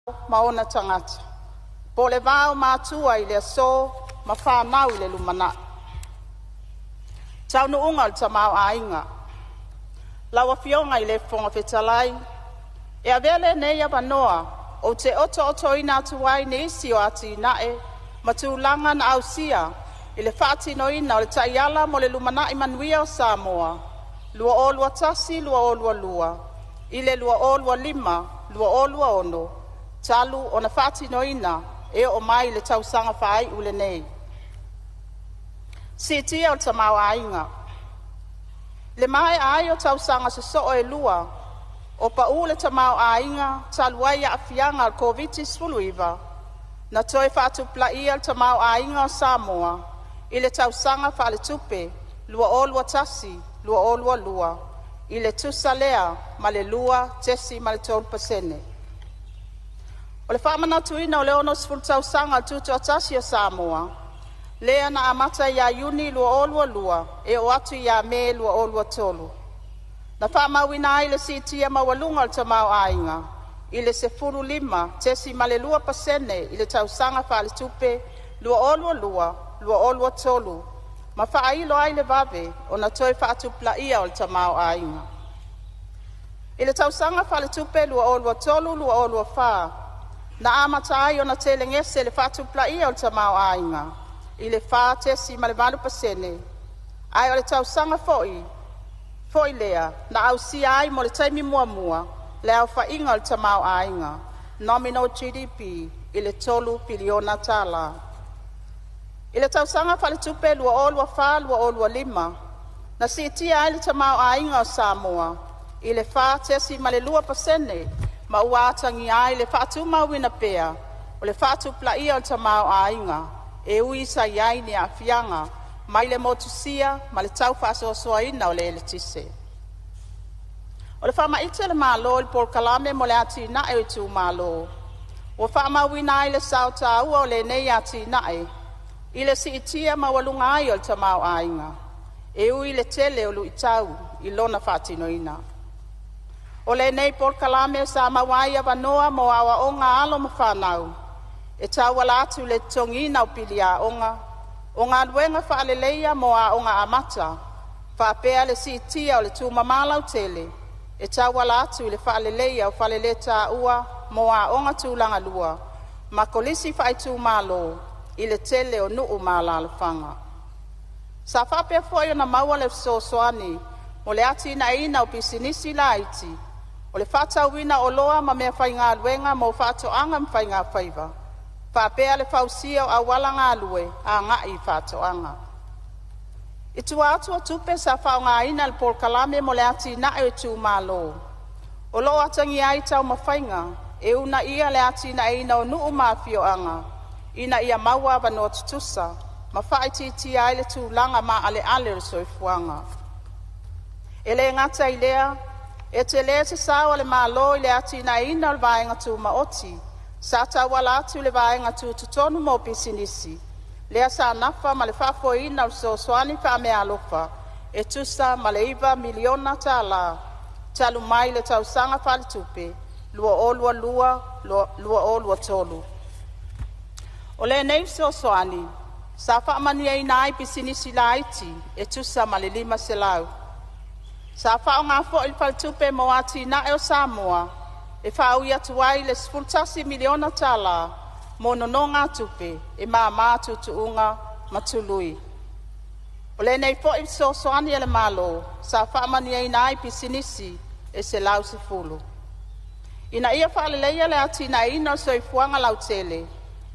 Ma ona tagata, po o le va o matua i le asō ma fanau i le lumanai. Taunuuga o le Tamaoaiga. Lau Afioga i le Fofoga Fetalai, E avea lenei avanoa ou te oto'otoina atu ai nisi o atina'e ma tulaga na ausia i le faatinoina o le Taiala mo le Lumanai Manuia o Samoa 2021-2022 i le 2025-2026, talu ona faatinoina e oo mai i le tausaga faai'u lenei. Si'itia o le Tamaoaiga. I le mae'a ai o tausaga soso'o e lua o pa'ū le tamaoaiga talu ai aafiaga o le Koviti-19, na toe faatupulaia le tamaoaiga o Samoa i le tausaga faaletupe 2021/2022 i le tusa lea ma le 2.3%. O le faamanatuina o le 60 Tausaga o le Tutoatasi o Samoa, lea na amata ia Iuni 2022 e oo atu ia Me 2023, na faamauina ai le siitia maualuga o le tamaoaiga i le 15.2% i le tausaga faaletupe 2022/2023, ma faailo ai le vave ona toe faatupulaia o le tamaoaiga. I le tausaga faaletupe 2023/2024, na amata ai ona telegese le faatupulaia o le tamaoaiga i le 4.8%, ae o le tausaga foi lea na ausia ai mo le taimi muamua le aofaiga o le tamaoaiga (nominal GDP) i le $3 piliona tala. I le tausaga faaletupe 2024/2025, na siitia ai le tamaoaiga o Samoa i le 4.2% ma ua atagia ai le faatumauina pea o le faatupulaia o le tamaoaiga, e ui sa iai ni aafiaga mai le motusia ma le tau faasoasoaina o le eletise. O le faamaite a le Malo i le Polokalame mo le Atinae o Itumalo, ua faamauina ai le sao taua o lenei atinae i le siitia maualuga ai o le tamaoaiga, e ui i le tele o luitau i lona faatinoina. O lenei polokalame sa maua ai avanoa mo aoaoga a alo ma fanau, e tauala atu i le totogiina o pili aoga, o galuega faaleleia mo aoga amata, faapea le siitia o le tumama lautele e tauala atu i le faaleleia o faleletaua mo aoga tulagalua ma kolisi faaitumalo i le tele o nuu ma alalafaga. Sa faapea foi ona maua le fesoasoani mo le atinaeina o pisinisi laiti, o le faatauina o oloa ma meafaigaluega mo faatoaga ma faigafaiva, faapea le fausia o auala galue agai i faatoaga. I tua atu o tupe sa faaaogaina i le Polokalame mo le Atinae o Itumalo, o loo atagia ai taumafaiga e uunaia le atinaeina o nuu ma afioaga ina ia maua avanoa tutusa ma faaitiitia ai le tulaga maaleale o le soifuaga. E le gata i lea, e telē se sao a le Malo i le atinaeina o le vaega tumaoti sa tauala atu i le Vaega Tutotonu mo Pisinisi, lea sa nafa ma le faafoeina o le fesoasoani faameaalofa e tusa ma le $9 miliona tala talu mai le tausaga faaletupe 2022/2023. O lenei fesoasoani sa faamanuiaina ai pisinisi laiti e tusa ma le 500. Sa faaaoga foi le Faletupe mo Atinae o Samoa e faaui atu ai le $11 miliona tala mo nonogatupe e māmā tuutuuga ma tului. O lenei foi fesoasoani a le Malo sa faamanuiaina ai pisinisi e 110. Ina ia faaleleia le atinaeina o le soifuaga lautele,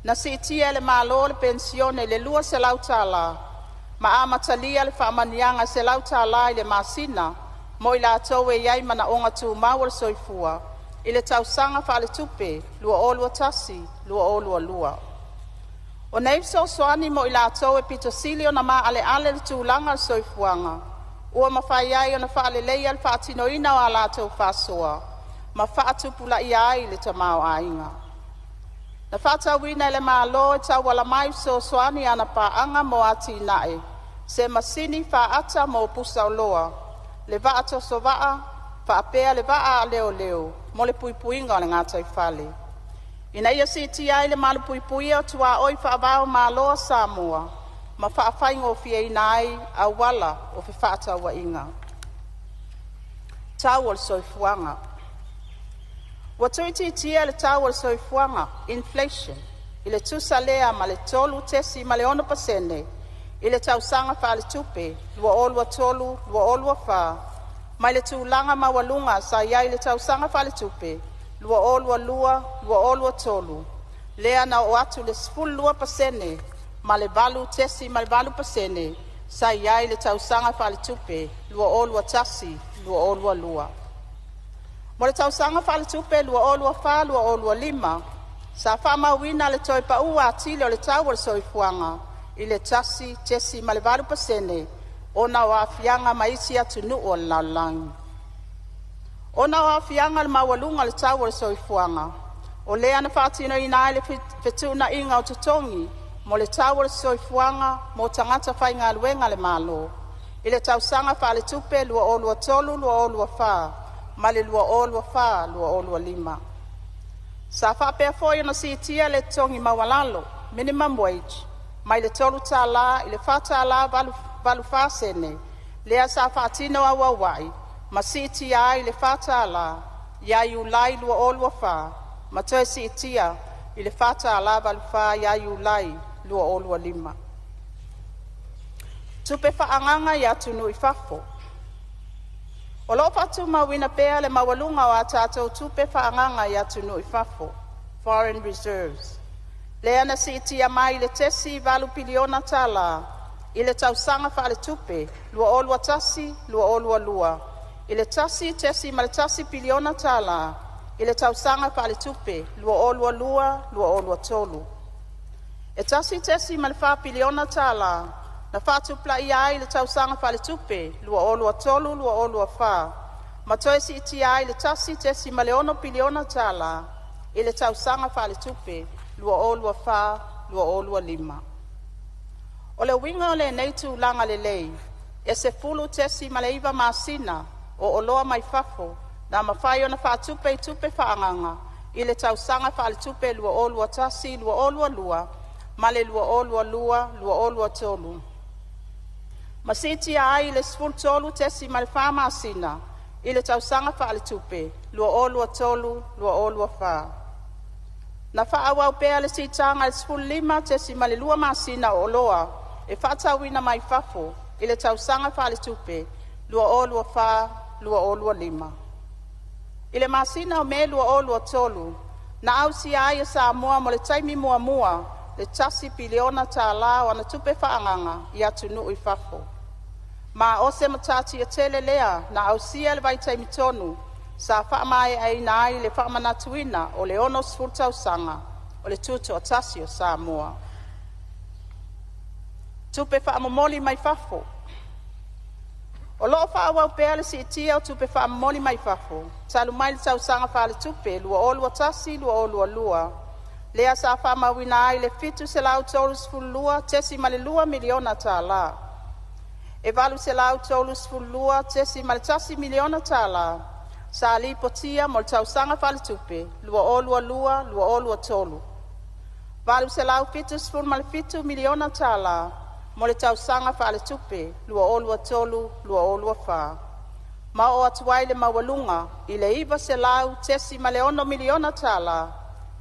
na siitia e le Malo le penisione i le $200 tala ma amatalia le faamanuiaga e $100 tala i le masina mo i latou e iai manaoga tumau o le soifua i le tausaga faaletupe 2021/2022. O nei fesoasoani mo i latou e pito sili ona maaleale le tulaga o le soifuaga, ua mafai ai ona faaleleia le faatinoina o a latou faasoa ma faatupulaia ai le tamaoaiga. Na faatauina e le Malo e tauala mai i fesoasoani a ana Paaga mo Atinae se masini faata mo pusaoloa, le vaa tosovaa, faapea le vaa a leoleo mo le puipuiga o le gataifale. Ina ia siitia ai le malupuipuia o tuaoi faava-o-Malo a Samoa ma faafaigofieina ai auala o fefaatauaiga. Tau o le Soifuaga Ua tuuitiitia le tau o le soifuaga (inflation) i le tusa lea ma le 3.6% i le tausaga faaletupe 2023/2024, mai le tulaga maualuga sa i ai i le tausaga faaletupe 2022/2023, lea na oo atu i le 12% ma le 8.8% sa i ai i le tausaga faaletupe 2021/2022. Mo le tausaga faaletupe 2024/2025, sa faamauina le toe pa'u atili o le tau o le soifuaga i le 1.8% ona o aafiaga mai isi atunuu o le lalolagi. Ona o aafiaga o le maualuga o le tau o le soifuaga, o lea na faatinoina ai le fetuunaiga o totogi mo le tau o le soifuaga mo tagata faigaluega a le Malo i le tausaga faaletupe 2023/2024 ma le 2024/2025. Sa faapea foi ona siitia le totogi maualalo (minimum wage) mai le $3.00 i le $4.84, lea sa faatino auauai ma siitia ai i le $4.00 ia Iulai 2024 ma toe siitia i le $4.84 ia Iulai 2025. Tupe Faaagaaga i Atunuu i Fafo: O loo faatumauina pea le maualuga o a tatou tupe faaagaaga i atunuu i fafo (foreign reserves), lea na siitia mai i le $.8 piliona tala i le tausaga faaletupe 2021/2022 i le $1.1 piliona tala i le tausaga faaletupe 2022/2023. E $1.4 piliona tala na faatupulaia ai i le tausaga faaletupe 2023/2024 ma toe siitia ai i le $1.6 piliona tala i le tausaga faaletupe 2024/2025. O le uiga o lenei tulaga lelei, e 10.9 masina o oloa mai fafo na mafai ona faatupe i tupe faaagaaga i le tausaga faaletupe 2021/2022 ma le 2022/2023, ma siitia ai i le 13.4 masina i le tausaga faaletupe 2023/2024. Na faaauau pea le siitaga i le 15.2 masina o oloa e faatauina mai fafo i le tausaga faaletupe 2024/2025. I le masina o Me 2023, na ausia ai e Samoa mo le taimi muamua le $1 piliona tala o ana tupe faaagaaga i atunuu i fafo, ma o se matatia tele lea na ausia i le vaitaimi tonu sa faamaeaina ai le faamanatuina o le 60 tausaga o le Tutoatasi o Samoa. Tupe Faamomoli mai Fafo: O loo faaauau pea le siitia o tupe faamomoli mai fafo talu mai le tausaga faaletupe 2021/2022, lea sa faamauina ai le $732.2 miliona tala. E $832.1 miliona tala sa lipotia mo le tausaga faaletupe 2022/2023, $877 miliona tala mo le tausaga faaletupe 2023/2024, ma oo atu ai le maualuga i le $900.6 miliona tala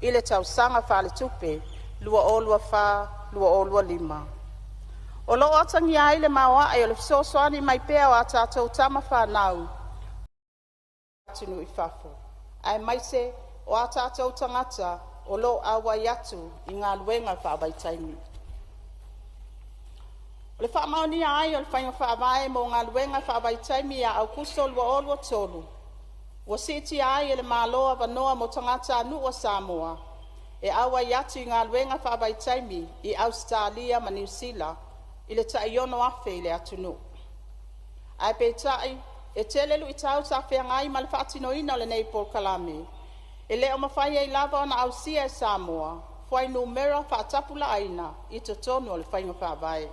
i le tausaga faaletupe 2024/2025. O loo atagia ai le maoae o le fesoasoani mai pea o a tatou tama fanau atunuu i fafo, aemaise o a tatou tagata o loo auai atu i galuega faavaitaimi. O le faamaonia ai o le Faiga Faavae mo Galuega Faavaitaimi ia Aokuso 2023, ua siitia ai e le Malo avanoa mo tagatanuu a Samoa e auai atu i galuega faavaitaimi i Ausetalia ma Niu Sila i le tai 6,000 i le atunuu. Ae peitai, e tele luitau sa feagai ma le faatinoina o lenei polokalame, e le o mafai ai lava ona ausia e Samoa fuainumera faatapulaaina i totonu o le Faiga Faavae.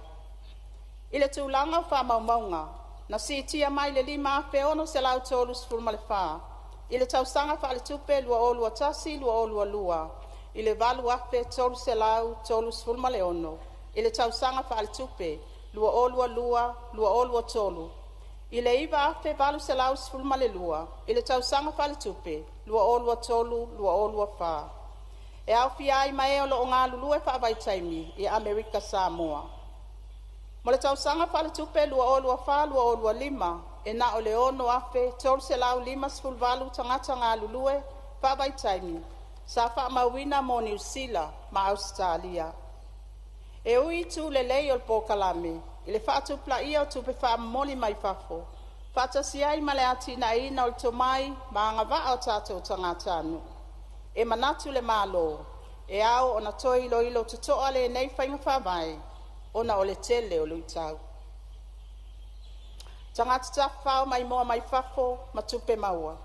I le tulaga o faamaumauga, na siitia mai le 5,634 i le tausaga faaletupe 2021/2022 i le 8,336 i le tausaga faaletupe 2022/2023, i le 9,812 i le tausaga faaletupe 2023/2024, e aofia ai ma e o lo'o galulue faavaitaimi i Amerika Samoa. Mo le tausaga faaletupe 2024/2025, e na o le 6,358 tagata galulue faavaitaimi sa faamauina mo Niu Sila ma Ausetalia. E ui i itu lelei o le polokalame i le faatupulaia o tupe faamomoli mai fafo, faatasi ai ma le atinaeina o le tomai ma agavaa o tatou tagatanuu, e manatu le Malo e ao ona toe iloilo totoa lenei faiga faavae ona o le tele o luitau. Tagata Tafafao Maimoa mai Fafo ma Tupe Maua: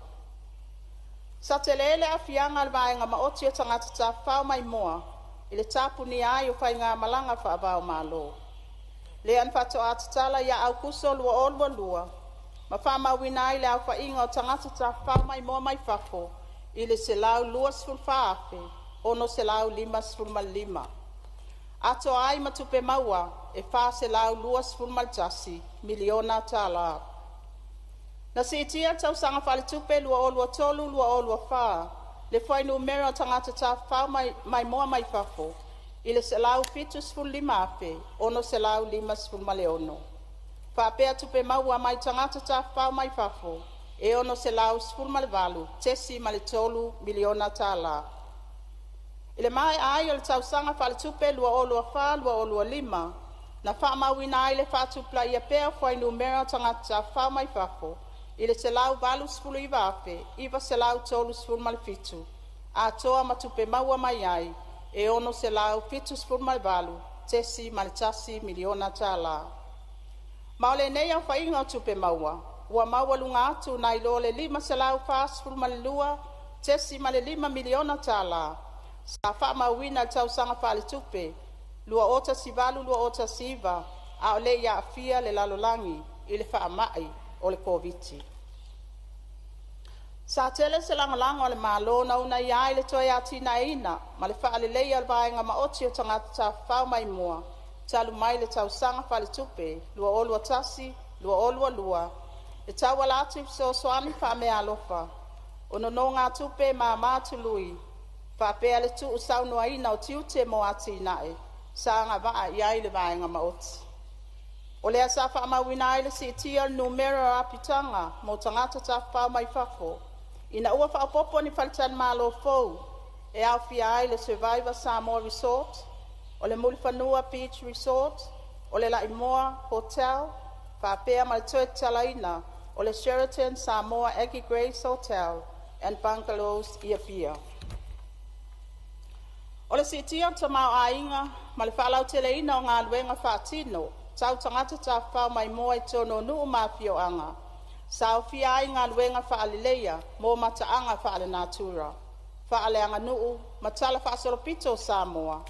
Sa telē le aafiaga o le vaega maoti o tagata tafafao maimoa i le tapunia ai o faigamalaga faava-o-Malo, lea na faato'a tatala ia Aokuso 2022, ma faamauina ai le aofaiga o tagata tafafao maimoa mai fafo i le 124,655, atoa ai ma tupe maua e $421 miliona tala. Na siitia i le tausaga faaletupe 2023/2024 le fuainumera o tagata tafafao maimoa mai fafo i le 175,656, faapea tupe maua mai tagata tafafao mai fafo e $618.3 miliona tala. I le maea ai o le tausaga faaletupe 2024/2025, na faamauina ai le faatupulaia pea o fuainumera o tagata tafafao mai fafo i le 189,937, atoa ma tupe maua mai ai e $678.1 miliona tala. Ma o lenei aofaiga o tupe maua ua maualuga atu nai lo le $542.5 miliona tala sa faamauina i le tausaga faaletupe 2018/2019, a o le i aafia le lalolagi i le faamai o le Koviti. Sa tele se lagolago a le Malo na uunaia ai le toe atinaeina ma le faaleleia o le vaega maoti o tagata tafafao maimoa talu mai le tausaga faaletupe 2021/2022, e tauala atu i fesoasoani faameaalofa, o nonogatupe e mama tului, faapea le tu'usaunoaina o tiute mo atinae sa agavaa iai le vaega maoti. O lea sa faamauina ai le siitia o le numera o apitaga mo tagata tafafao mai fafo, ina ua fa'aopoopo ni faletalimalo fou e aofia ai le Survivor Samoa Resort, o le Mulifanua Beach Resort, o le La'imua Hotel faapea ma le toe tatalaina o le Sheraton Samoa Aggie Grace Hotel and Bungalows i Apia. O le siitia o le tamaoaiga ma le faalauteleina o galuega faatino tau tagata tafafao maimoa i totonu o nuu ma afioaga, sa aofia ai galuega faaleleia mo mataaga faalenatura, faaleaganuu ma talafaasolopito o Samoa,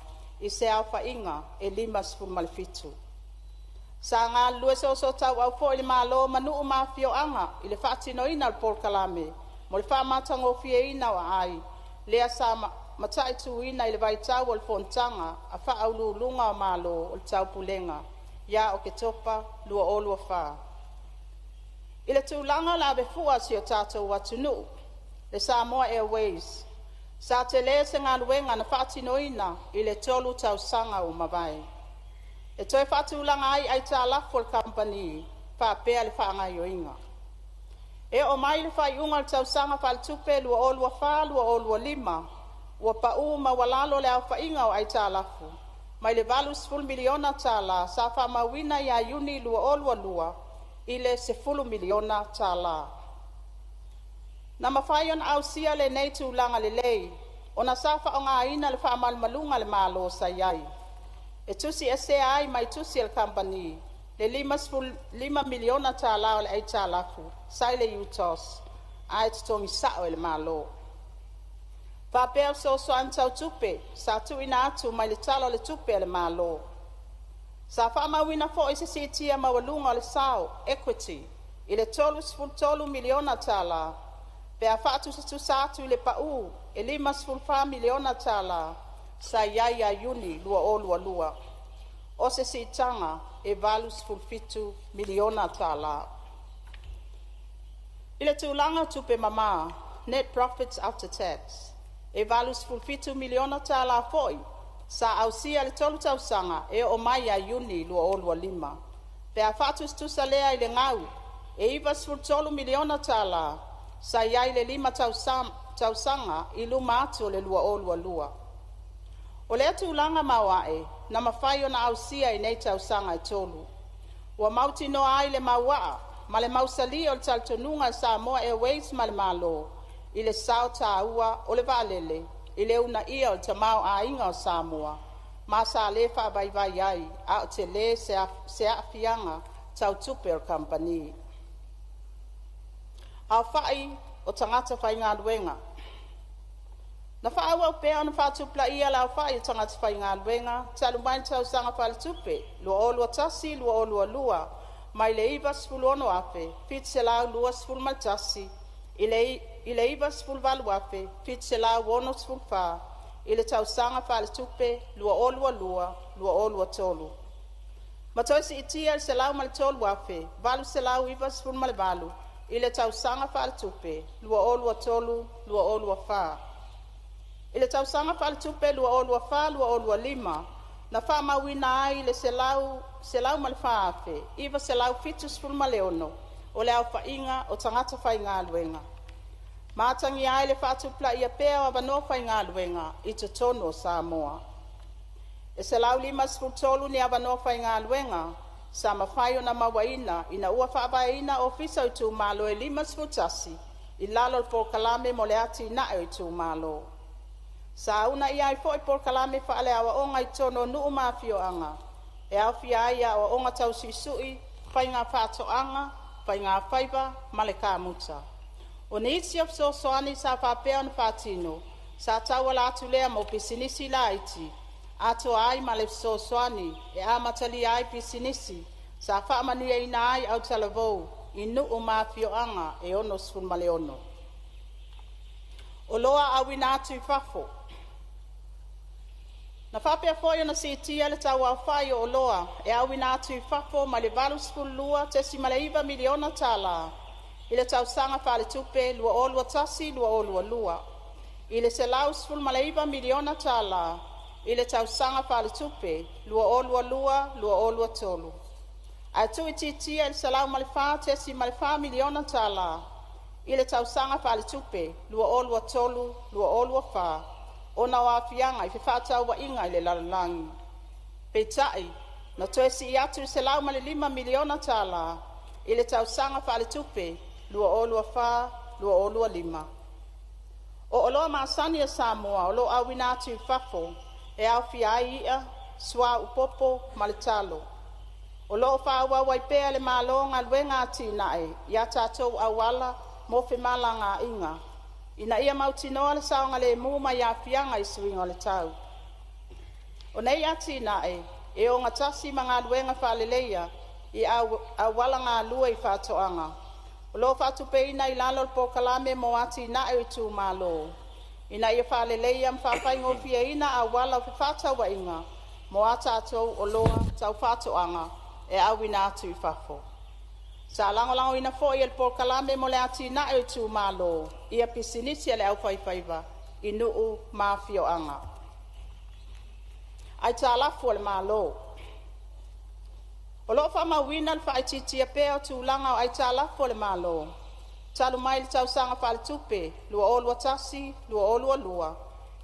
i se aofaiga e 57. Sa galulue soosootaua foi le Malo ma nuu ma afioaga i le faatinoina o le polokalame mo le faamatagofieina o aai, lea sa mataituina i le vaitau o le fonotaga a Faauluuluga o Malo o le Taupulega ia Oketopa 2024. I le tulaga o le ave fua a si o tatou atunuu, le Samoa Airways, sa telē se galuega na faatinoina i le tolu tausaga ua mavae, e toe faatulaga ai aitalafu a le Kamupani faapea le faagaioiga. E oo mai i le faaiuga o le tausaga faaletupe 2024/2025, ua pa'u maualalo le aofaiga o aitalafu mai le $80 miliona tala sa faamauina ia Iuni 2022 i le $10 miliona tala. Na mafai ona ausia lenei tulaga lelei ona sa faaaogaina le faamalumaluga a le Malo sa iai, e tusiesea ai mai tusi a le Kamupani le $55 miliona tala o le aitalafu sa i le UTOS ae totogi sao e le Malo, faapea fesoasoani tau tupe sa tuuina atu mai le Tala o le Tupe a le Malo. Sa faamauina foi se siitia maualuga o le sao (equity) i le $33 miliona tala, pe a faatusatusa atu i le pa'u e $54 miliona tala sa iai ia Iuni 2022, o se si'itaga e $87 miliona tala. I le tulaga o tupe mamā (Net Profits After Tax), e $87 miliona tala foi sa ausia i le tolu tausaga e oo mai ia Iuni 2025, pe a faatusatusa lea i le gau e $93 miliona tala sa iai i le lima tausaga i luma atu o le 2022. O lea tulaga maoae na mafai ona ausia i nei tausaga e tolu, ua mautinoa ai le mauaa ma le mausali o le talitonuga a le Samoa Airways ma le Malo, i le sao taua o le vaalele i le uunaia o le tamaoaiga o Samoa, ma sa le faavaivai ai ao tele se aafiaga tau tupe o le Kamupani. Aofa'i o Tagata Faigaluega. Na faaauau pea ona faatupulaia le aofai o tagata faigaluega talu mai le tausaga faaletupe 2021/2022 mai le 96,721 i le 98,764 i le tausaga faaletupe 2022/2023, ma toe siitia i le 103,898 i le tausaga faaletupe 2023/2024. I le tausaga faaletupe 2024/2025, na faamauina ai le 104,976 o le aofaiga o tagata faigaluega, ma atagia ai le faatupulaia pea o avanoa faigaluega i totonu o Samoa. E 153 ni avanoa faigaluega sa mafai ona mauaina ina ua faavaeina Ofisa o Itumalo e 51 i lalo o le Polokalame mo le Atinae o Itumalo. Sa uunaia ai foi polokalame faale-aoaoga i totonu o nuu ma afioaga, e aofia ai aoaoga tau suisui, faiga faatoaga, faigafaiva ma le kamuta. O nisi o fesoasoani sa faapea ona faatino sa tauala atu lea mo pisinisi laiti, atoa ai ma le fesoasoani e amatalia ai pisinisi sa faamanuiaina ai autalavou i nuu ma afioaga e 66. Oloa Auina atu i Fafo. Na faapea foi ona siitia le tauaofa'i o oloa e auina atu i fafo mai le $82.9 miliona tala i le tausaga faaletupe 2021/2022 i le $119 miliona tala i le tausaga faaletupe 2022/2023, ae tuuitiitia i le $104.4 miliona tala i le tausaga faaletupe 2023/2024 ona o aafiaga i fefaatauaiga i le lalolagi. Peitai, na toe sii atu i le $105 miliona tala i le tausaga faaletupe 2024/2025. O oloa masani a Samoa o lo'o auina atu i fafo e aofia ai i'a, suauu popo ma le talo. O lo'o fa'aauau ai pea e le Malo galuega atina'e i a tatou auala mo femalagaa'iga, ina ia mautinoa le saogalemu mai aafiaga i suiga o le tau. O nei atina'e e o gatasi ma galuega faaleleia i auala galue i faatoaga, o lo'o faatupeina i lalo o le Polokalame mo Atina'e o Itumalo, ina ia faaleleia ma faafaigofieina auala o fefaatauaiga mo a tatou oloa tau faatoaga e auina atu i fafo. Sa lagolagoina foi e le Polokalame mo le Atinae o Itumalo ia pisinisi a le aufaifaiva i nuu ma afioaga. Aitalafu a le Malo. O lo'o faamauina le faaitiitia pea o tulaga o aitalafu a le Malo, talu mai le tausaga faaletupe 2021/2022,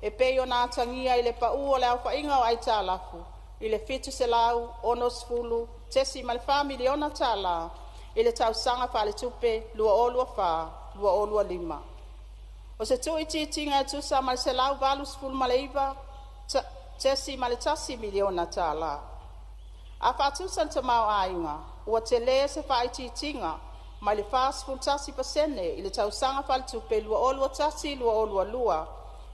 e pei ona atagia i le pa'u o le aofaiga o aitalafu i le $760.4 miliona tala i le tausaga faaletupe 2024/2025. O se tuuitiitiga e tusa ma le $189.1 miliona tala. A faatusa le tamaoaiga, ua telē se faaitiitiga mai le 41% i le tausaga faaletupe 2021/2022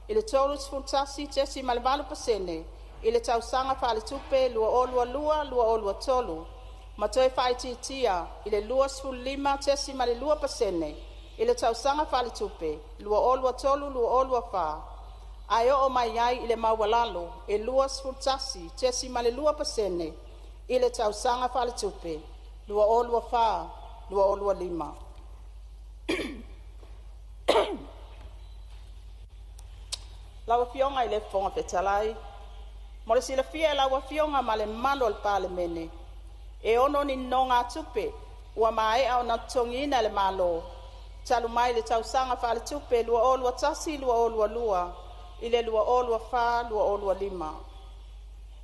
i le 31.8% i le tausaga faaletupe 2022/2023, ma toe faaitiitia i le 25.2% i le tausaga faaletupe 2023/24, ae oo mai ai i le maualalo e 21.2% i le tausaga faaletupe 2024/2025. Lau Afioga i le Fofoga Fetalai, Mo le silafia e lau Afioga ma le mamalu o le Palemene, e 6 ni nonogatupe ua maea ona totogiina e le Malo talu mai le tausaga faaletupe 2021/2022 i le 2024/2025.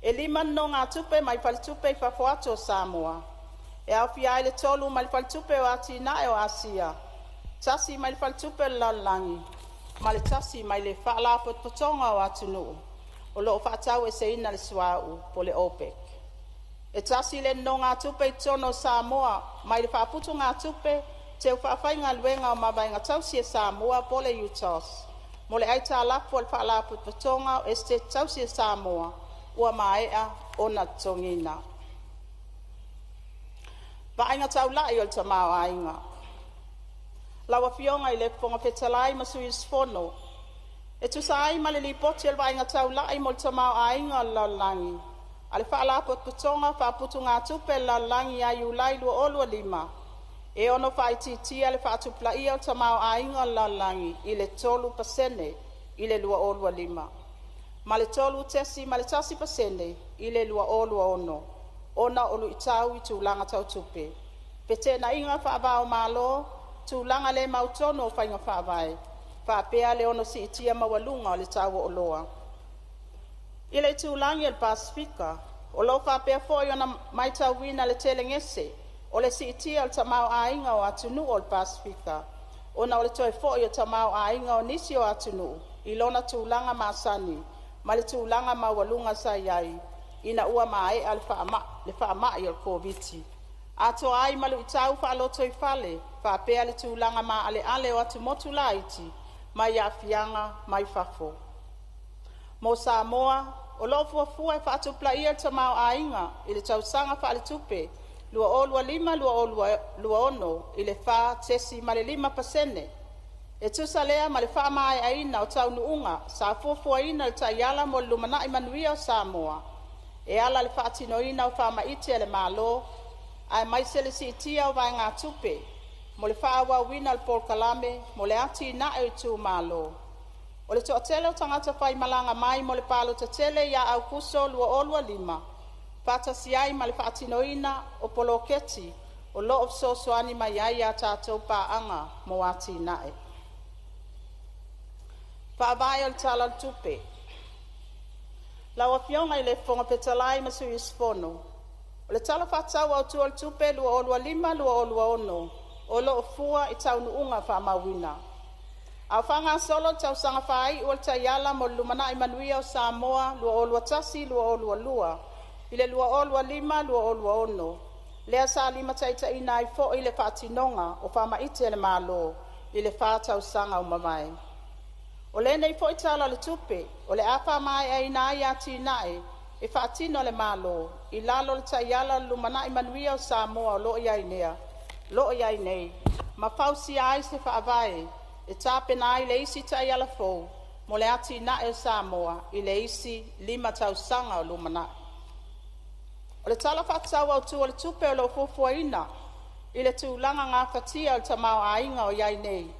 E 5 nonogatupe mai faletupe i fafo atu o Samoa, e aofia ai le tolu mai le Faletupe o Atinae o Asia, tasi mai le Faletupe o le Lalolagi ma le tasi mai le Faalapotopotoga o Atunuu o loo Faataueseina le Suauu (OPEC). E tasi le nonogatupe i totonu o Samoa mai le Faaputugatupe Teu Faafaigaluega o Mavaega Tausi a Samoa po o le UTOS, mo le aitalafu a le Faalapotopotoga o Esetete Tausi a Samoa ua maea ona totogiina. Vaaiga Taulai o le Tamaoaiga. Lau Afioga i le Fofoga Fetalai ma Sui Usufono, E tusa ai ma le Lipoti o le Vaaiga Taulai mo le Tamaoaiga o le Lalolagi a le Faalapotopotoga o Faaputugatupe a le Lalolagi ia Iulai 2025, e ono faaitiitia le faatupulaia o le tamaoaiga o le lalolagi i le 3% i le 2025 ma le 3.1% i le 2026, ona o lu'itau i tulaga tau tupe, feteenaiga faava-o-Malo, tulaga le mautonu o faiga faavae, faapea le ono siitia maualuga o le tau o oloa. I le itulagi o le Pasefika, o lo'o faapea foi ona matauina le telegese o le siitia o le tamaoaiga o atunuu o le Pasefika, ona o le toe fo'i o le tamaoaiga o nisi o atunuu i lona tulaga masani mai le tulaga maualuga sa i ai ina ua mae'a le faama'i o le Koviti, atoa ai ma lu'itau faalotoifale faapea le tulaga maaleale o atumotu laiti mai aafiaga mai fafo. Mo Samoa, o lo'o fuafua e faatupulaia le tamaoaiga i le tausaga faaletupe 2025/2026 i le 4.5%, e tusa lea ma le faamaeaina o taunuuga sa fuafuaina i le Taiala mo le Lumanai Manuia o Samoa, e ala i le faatinoina o faamaite a le Malo, aemaise le siitia o vaegatupe mo le faaauauina o le polokalame mo le Atinae o Itumalo. O le toatele o tagata faimalaga mai mo le palota tele ia Aokuso 2025, faatasi ai ma le faatinoina o poloketi o lo'o fesoasoani mai ai a tatou paaga mo atinae. Faavae o le Tala o le Tupe. Lau Afioga i le Fofoga Fetalai ma Sui Usufono, O le Tala Faatatau Autu o le Tupe 2025/2026 o lo'o fua i taunuuga faamauina. A o faagasolo le tausaga faai'u o le Taiala mo le Lumanai Manuia o Samoa 2021/2022 i le 2025/2026, lea sa limataitaiina ai fo'i le faatinoga o faamaite a le Malo i le fa tausaga ua mavae. O lenei foi Tala o le Tupe o le a faamaeaina ai atinae e faatino e le Malo i lalo o le Taiala o le Lumanai Manuia o Samoa o loo iai nei, ma fausia ai se faavae e tapena ai le isi Taiala fou mo le Atinae o Samoa i le isi 5 tausaga o lumanai. O le Tala Faatatau Autu o le Tupe o loo fuafuaina i le tulaga gafatia o le tamaoaiga o iai nei.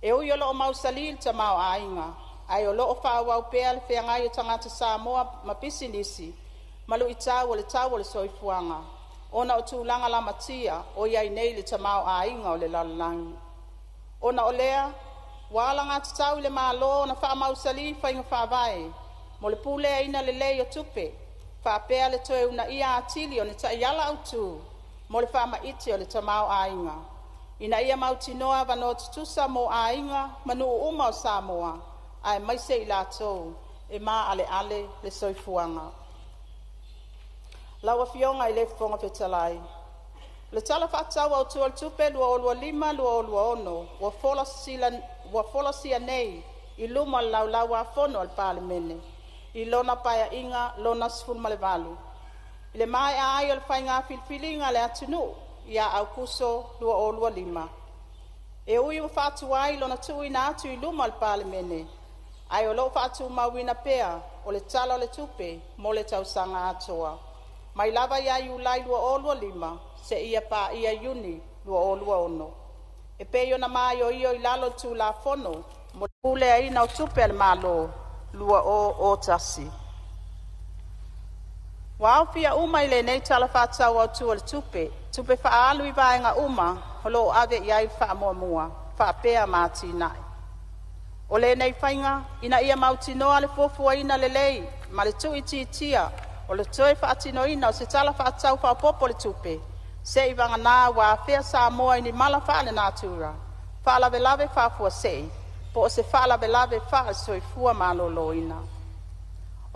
E ui o loo mausali le tamaoaiga, ae o loo faaauau pea le feagai o tagata Samoa ma pisinisi ma lu'itau o le tau o le soifuaga, ona o tulaga lamatia o i ai nei le tamaoaiga o le lalolagi. Ona o lea, ua alagatatau i le Malo ona faamausali faiga faavae mo le puleaina lelei o tupe, faapea le toe uunaia atili o ni taiala autu mo le faamaite o le tamaoaiga, ina ia mautinoa avanoa tutusa mo aiga ma nuu uma o Samoa, aemaise i latou e maaleale le soifuaga. Lau Afioga i le Fofoga Fetalai, O le Tala Faatatau Autu o le Tupe 2025/2026 ua folasia nei i luma o le Laulau-a-Fono a le Palemene i lona Paeaiga Lona XVIII, i le maea ai o le faiga filifiliga a le atunuu ia Aokuso 2025. E ui ua faatuai lona tuuina atu i luma o le Palemene, ae o lo'o faatumauina pea o le Tala o le Tupe mo le tausaga atoa, mai lava ia Iulai 2025 seia paia Iuni 2026, e pei ona maioio i lalo o le Tulafono mo le Puleaina o Tupe a le Malo 2001. Ua aofia uma i lenei Tala Faatatau Autu o le Tupe, tupe faaalu i vaega uma o lo o ave i ai le faamuamua faapea ma atinae. O lenei faiga ina ia mautinoa le fuafuaina lelei ma le tuuitiitia o le toe faatinoina o se Tala Faatatau Faaopoopo o le Tupe, seiavagana ua afea Samoa i ni mala faalenatura, faalavelave faafuasei, po o se faalavelave faale-soifua maloloina.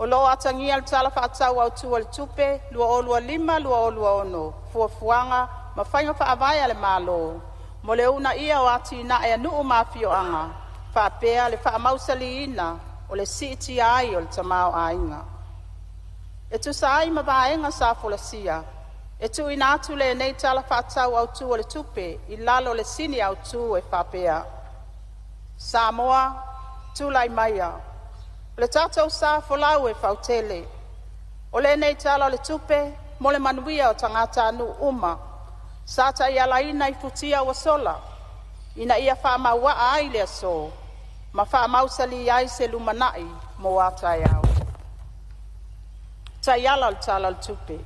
O lo o atagia i le Tala Faatatau Autu o le Tupe 2025/2026 fuafuaga ma faiga faavae a le Malo mo le uunaia o atinae a nuu ma afioaga, faapea le faamausaliina o le siitia ai o le tamaoaiga. E tusa ai ma vaega sa folasia, e tuuina atu lenei Tala Faatatau Autu o le Tupe i lalo o le Sini Autu e faapea: “Samoa, Tulai Maia, O le tatou sa folau e fautele. O lenei Tala o le Tupe mo le manuia o tagatanuu uma, sa taialaina i futia ua sola ina ia faamauaa ai le aso ma faamausali ai se lumanai mo a taeao.” Taiala o le Tala o le Tupe: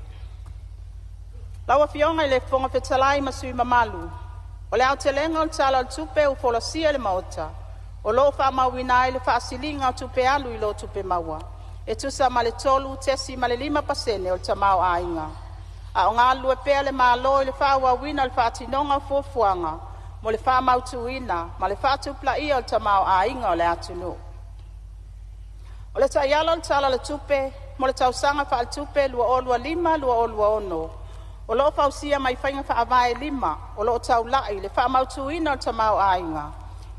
Lau Afioga i le Fofoga Fetalai ma Sui Usufono Mamalu, O le aotelega o le Tala o le Tupe ua folasia i le Maota, o lo o faamauina ai le faasiliga o tupe alu i lo tupe maua e tusa ma le 3.5% o le tamaoaiga, a o galulue pea le Malo i le faaauauina o le faatinoga o fuafuaga mo le faamautuina ma le faatupulaia o le tamaoaiga o le atunuu. O le Taiala o le Tala o le Tupe mo le tausaga faaletupe 2025/2026 o lo o fausia mai faiga faavae e 5 o lo o taulai i le faamautuina o le tamaoaiga,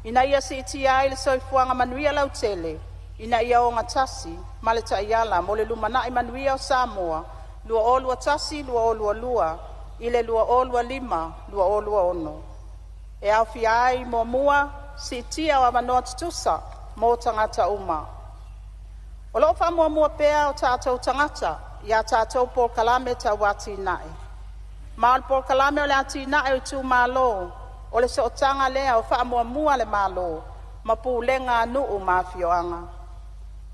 ina ia siitia ai le soifuaga manuia lautele ina ia ogatasi ma le Taiala mo le Lumanai Manuia o Samoa 2021-2022 i le 2025-2026. E aofia ai: 1. Siitia o avanoa tutusa mo tagata uma. O lo o faamuamua pea o tatou tagata i a tatou polokalame tau atinae, ma o le Polokalame o le Atinae o Itumalo o le sootaga lea o faamuamua a le Malo ma pulega a nuu ma afioaga,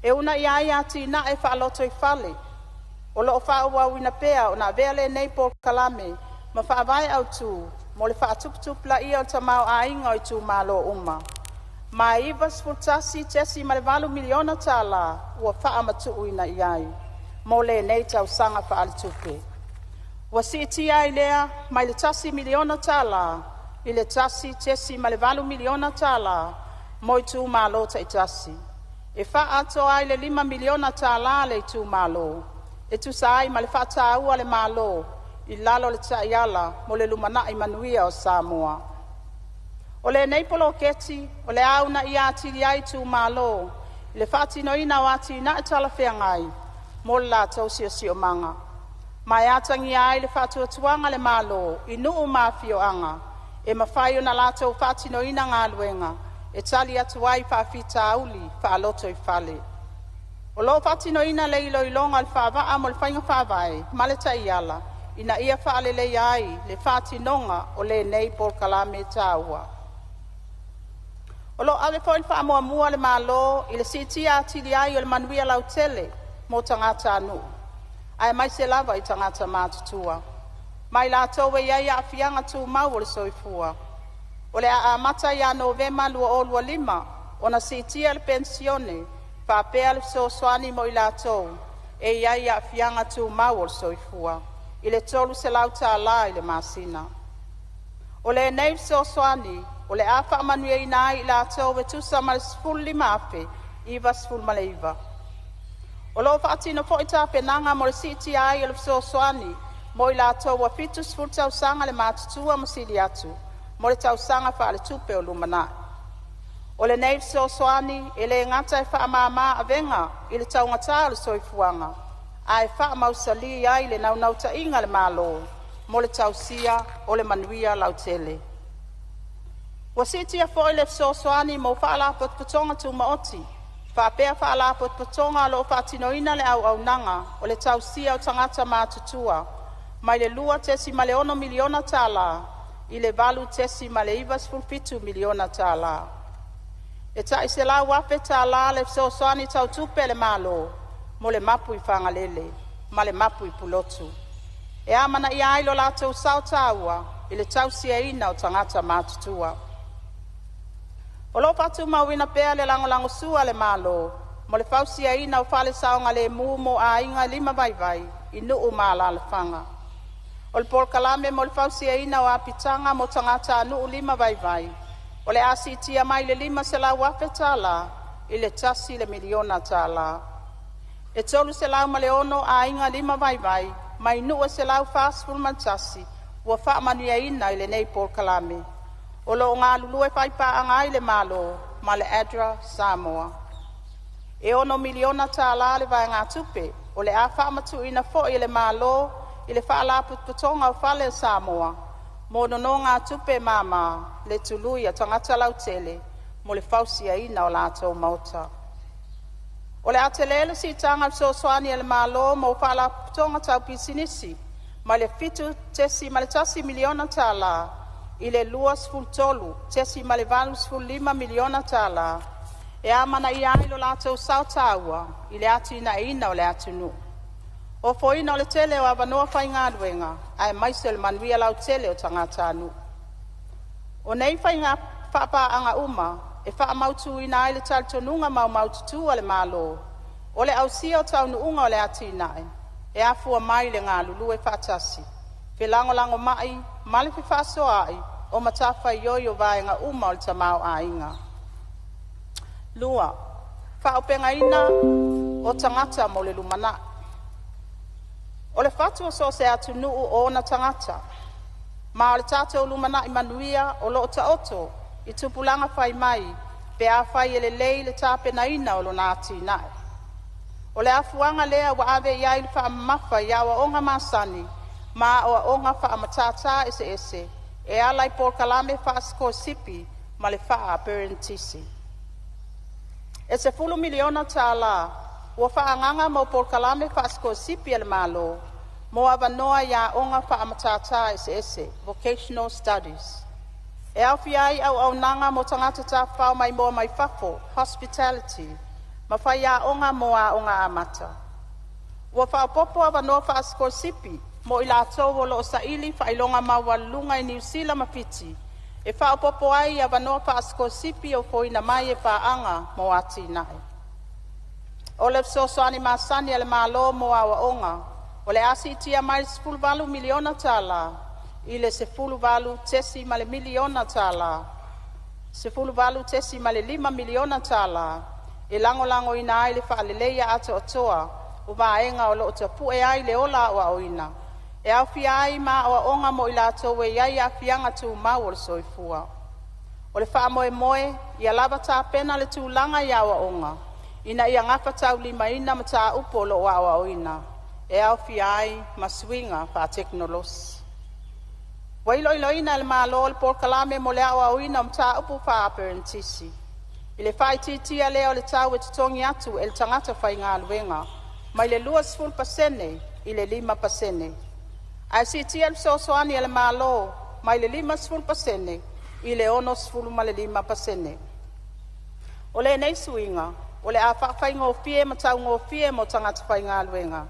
e uunaia ai atinae faalotoifale. O lo o faaauauina pea ona avea lenei polokalame ma faavae autu mo le faatuputupulaia o le tamaoaiga o itumalo uma, ma e $91.8 miliona tala ua faamatuuina iai mo lenei tausaga faaletupe. Ua siitia ai lea mai le $1 miliona tala i le $1.8 miliona tala mo itumalo taitasi, e faaatoa ai le $5 miliona tala a le itumalo, e tusa ai ma le faataua a le Malo i lalo o le Taiala mo le Lumanai Manuia o Samoa. O lenei poloketi o le a uunaia atili ai itumalo i le faatinoina o atinae talafeagai mo le latou siosiomaga, ma e atagia ai le faatuatuaga a le Malo i nuu ma afioaga e mafai ona latou faatinoina galuega e tali atu ai i faafitauli faalotoifale. O lo o faatinoina le iloiloga o le faavaa mo le Faiga Faavae ma le Taiala ina ia faaleleia ai le faatinoga o lenei polokalame taua. O lo o ave foi le faamuamua a le Malo i le siitia atili ai o le manuia lautele mo tagatanuu, aemaise lava i tagata matutua, ma i latou e i ai aafiaga tumau o le soifua. O le a amata ia Novema 2025 ona siitia le penisione faapea le fesoasoani mo i latou e i ai aafiaga tumau o le soifua i le $300 tala i le masina. O lenei fesoasoani o le a faamanuiaina ai i latou e tusa ma le 15,099. O lo o faatino foi tapenaga mo le siitia ai o le fesoasoani mo i latou ua 70 tausaga le matutua ma sili atu mo le tausaga faaletupe o lumanai. O lenei fesoasoani e le gata e faamama avega i le taugata o le soifuaga, ae faamausali ai le naunautaiga a le Malo mo le tausia o le manuia lautele. Ua si'itia foi le fesoasoani mo Faalapotopotoga Tumaoti faapea Faalapotopotoga o lo'o faatinoina le auaunaga o le tausia o tagata matutua, mai le $2.6 miliona tala i le $8.97 miliona tala. E tai $100,000 tala le fesoasoani tau tupe a le Malo mo le mapu i Fagalele ma le mapu i Pulotu, e amanaia ai lo latou sao taua i le tausiaina o tagata matutua. O lo'o fa'atumauina pea le lagolagosua a le Malo mo le fausiaina o fale saogalemu mo aiga limavaivai i nuu ma alalafaga. O le polokalame mo le fausiaina o apitaga mo tagatānuu limavaivai o le a si'itia mai le $500,000 tala i le $1 miliona tala. E 306 aiga limavaivai mai nuu e 141 ua faamanuiaina i lenei polokalame, o lo'o galulue faipaaga ai le Malo ma le ADRA Samoa. E $6 miliona tala le vaegatupe o le a faamatu'uina foi e le Malo i le Faalapotopotoga o Fale a Samoa mo nonōgātupe māmā le tului a tagata lautele mo le fausiaina o latou maota. O le a telē le si'itaga o le fesoasoani a le Malo mo faalapotopotoga tau pisinisi, mai le $7.1 miliona tala i le $23.85 miliona tala, e amanaia ai lo latou sao taua i le atinaeina o le atunuu, ofoina o le tele o avanoa faigaluega aemaise o le manuia lautele o tagatanuu. O nei faiga faipaaga uma e faamautūina ai le talitonuga maumaututu a le Malo, o le ausia o taunuuga o le atinae, e afua mai i le galulue faatasi, felagolagomai ma le fefaasoaai o matafaioi o vaega uma o le tamaoaiga. 2. Fa'auupegaina o Tagata mo le Lumanai O le fatu o so o se atunuu o ona tagata. Ma o le tatou lumanai manuia o lo'o taoto i tupulaga fai mai pe afai e lelei le tapenaina o lona atinae. O le afuaga lea ua ave iai le faamamafa i aoaoga masani ma aoaoga faamatata eseese e ala i polokalame faasikolasipi ma le faa-aperenitisi. E $10 miliona tala ua faaagaga mo polokalame faasikolasipi a le Malo mo avanoa i aoga faamatata eseese (Vocational Studies). E aofia ai auaunaga mo tagata tafafao maimoa mai fafo (Hospitality) ma faiaoga mo aoga amata. Ua faaopopo avanoa faasikolasipi mo i latou o lo'o saili faailoga maualuluga i Niu Sila ma Fiti, e faaopopo ai i avanoa faasikolasipi ofoina mai e paaga mo atinae. O le fesoasoani masani a le Malo mo aoaoga o le a si'itia mai le $18 miliona tala i le $18.5 miliona tala, e lagolagoina ai le faaleleia atoatoa o vaega o lo'o tapu'e ai le ola aoaoina, e aofia ai ma aoaoga mo i latou e iai aafiaga tumau o le soifua. O le faamoemoe, ia lava tapena le tulaga i aoaoga ina ia gafataulimaina mataupu o lo'o aoaoina, e aofia ai ma suiga faatekonolosi. Ua iloiloina e le Malo le polokalame mo le aoaoina o mataupu faaaperenitisi, i le faaitiitia lea o le tau e totogi atu e le tagata faigaluega, mai le 20% i le 5%, ae siitia le fesoasoani a le Malo mai le 50% i le 65%. O lenei suiga o le a faafaigofie ma taugofie mo tagata faigaluega,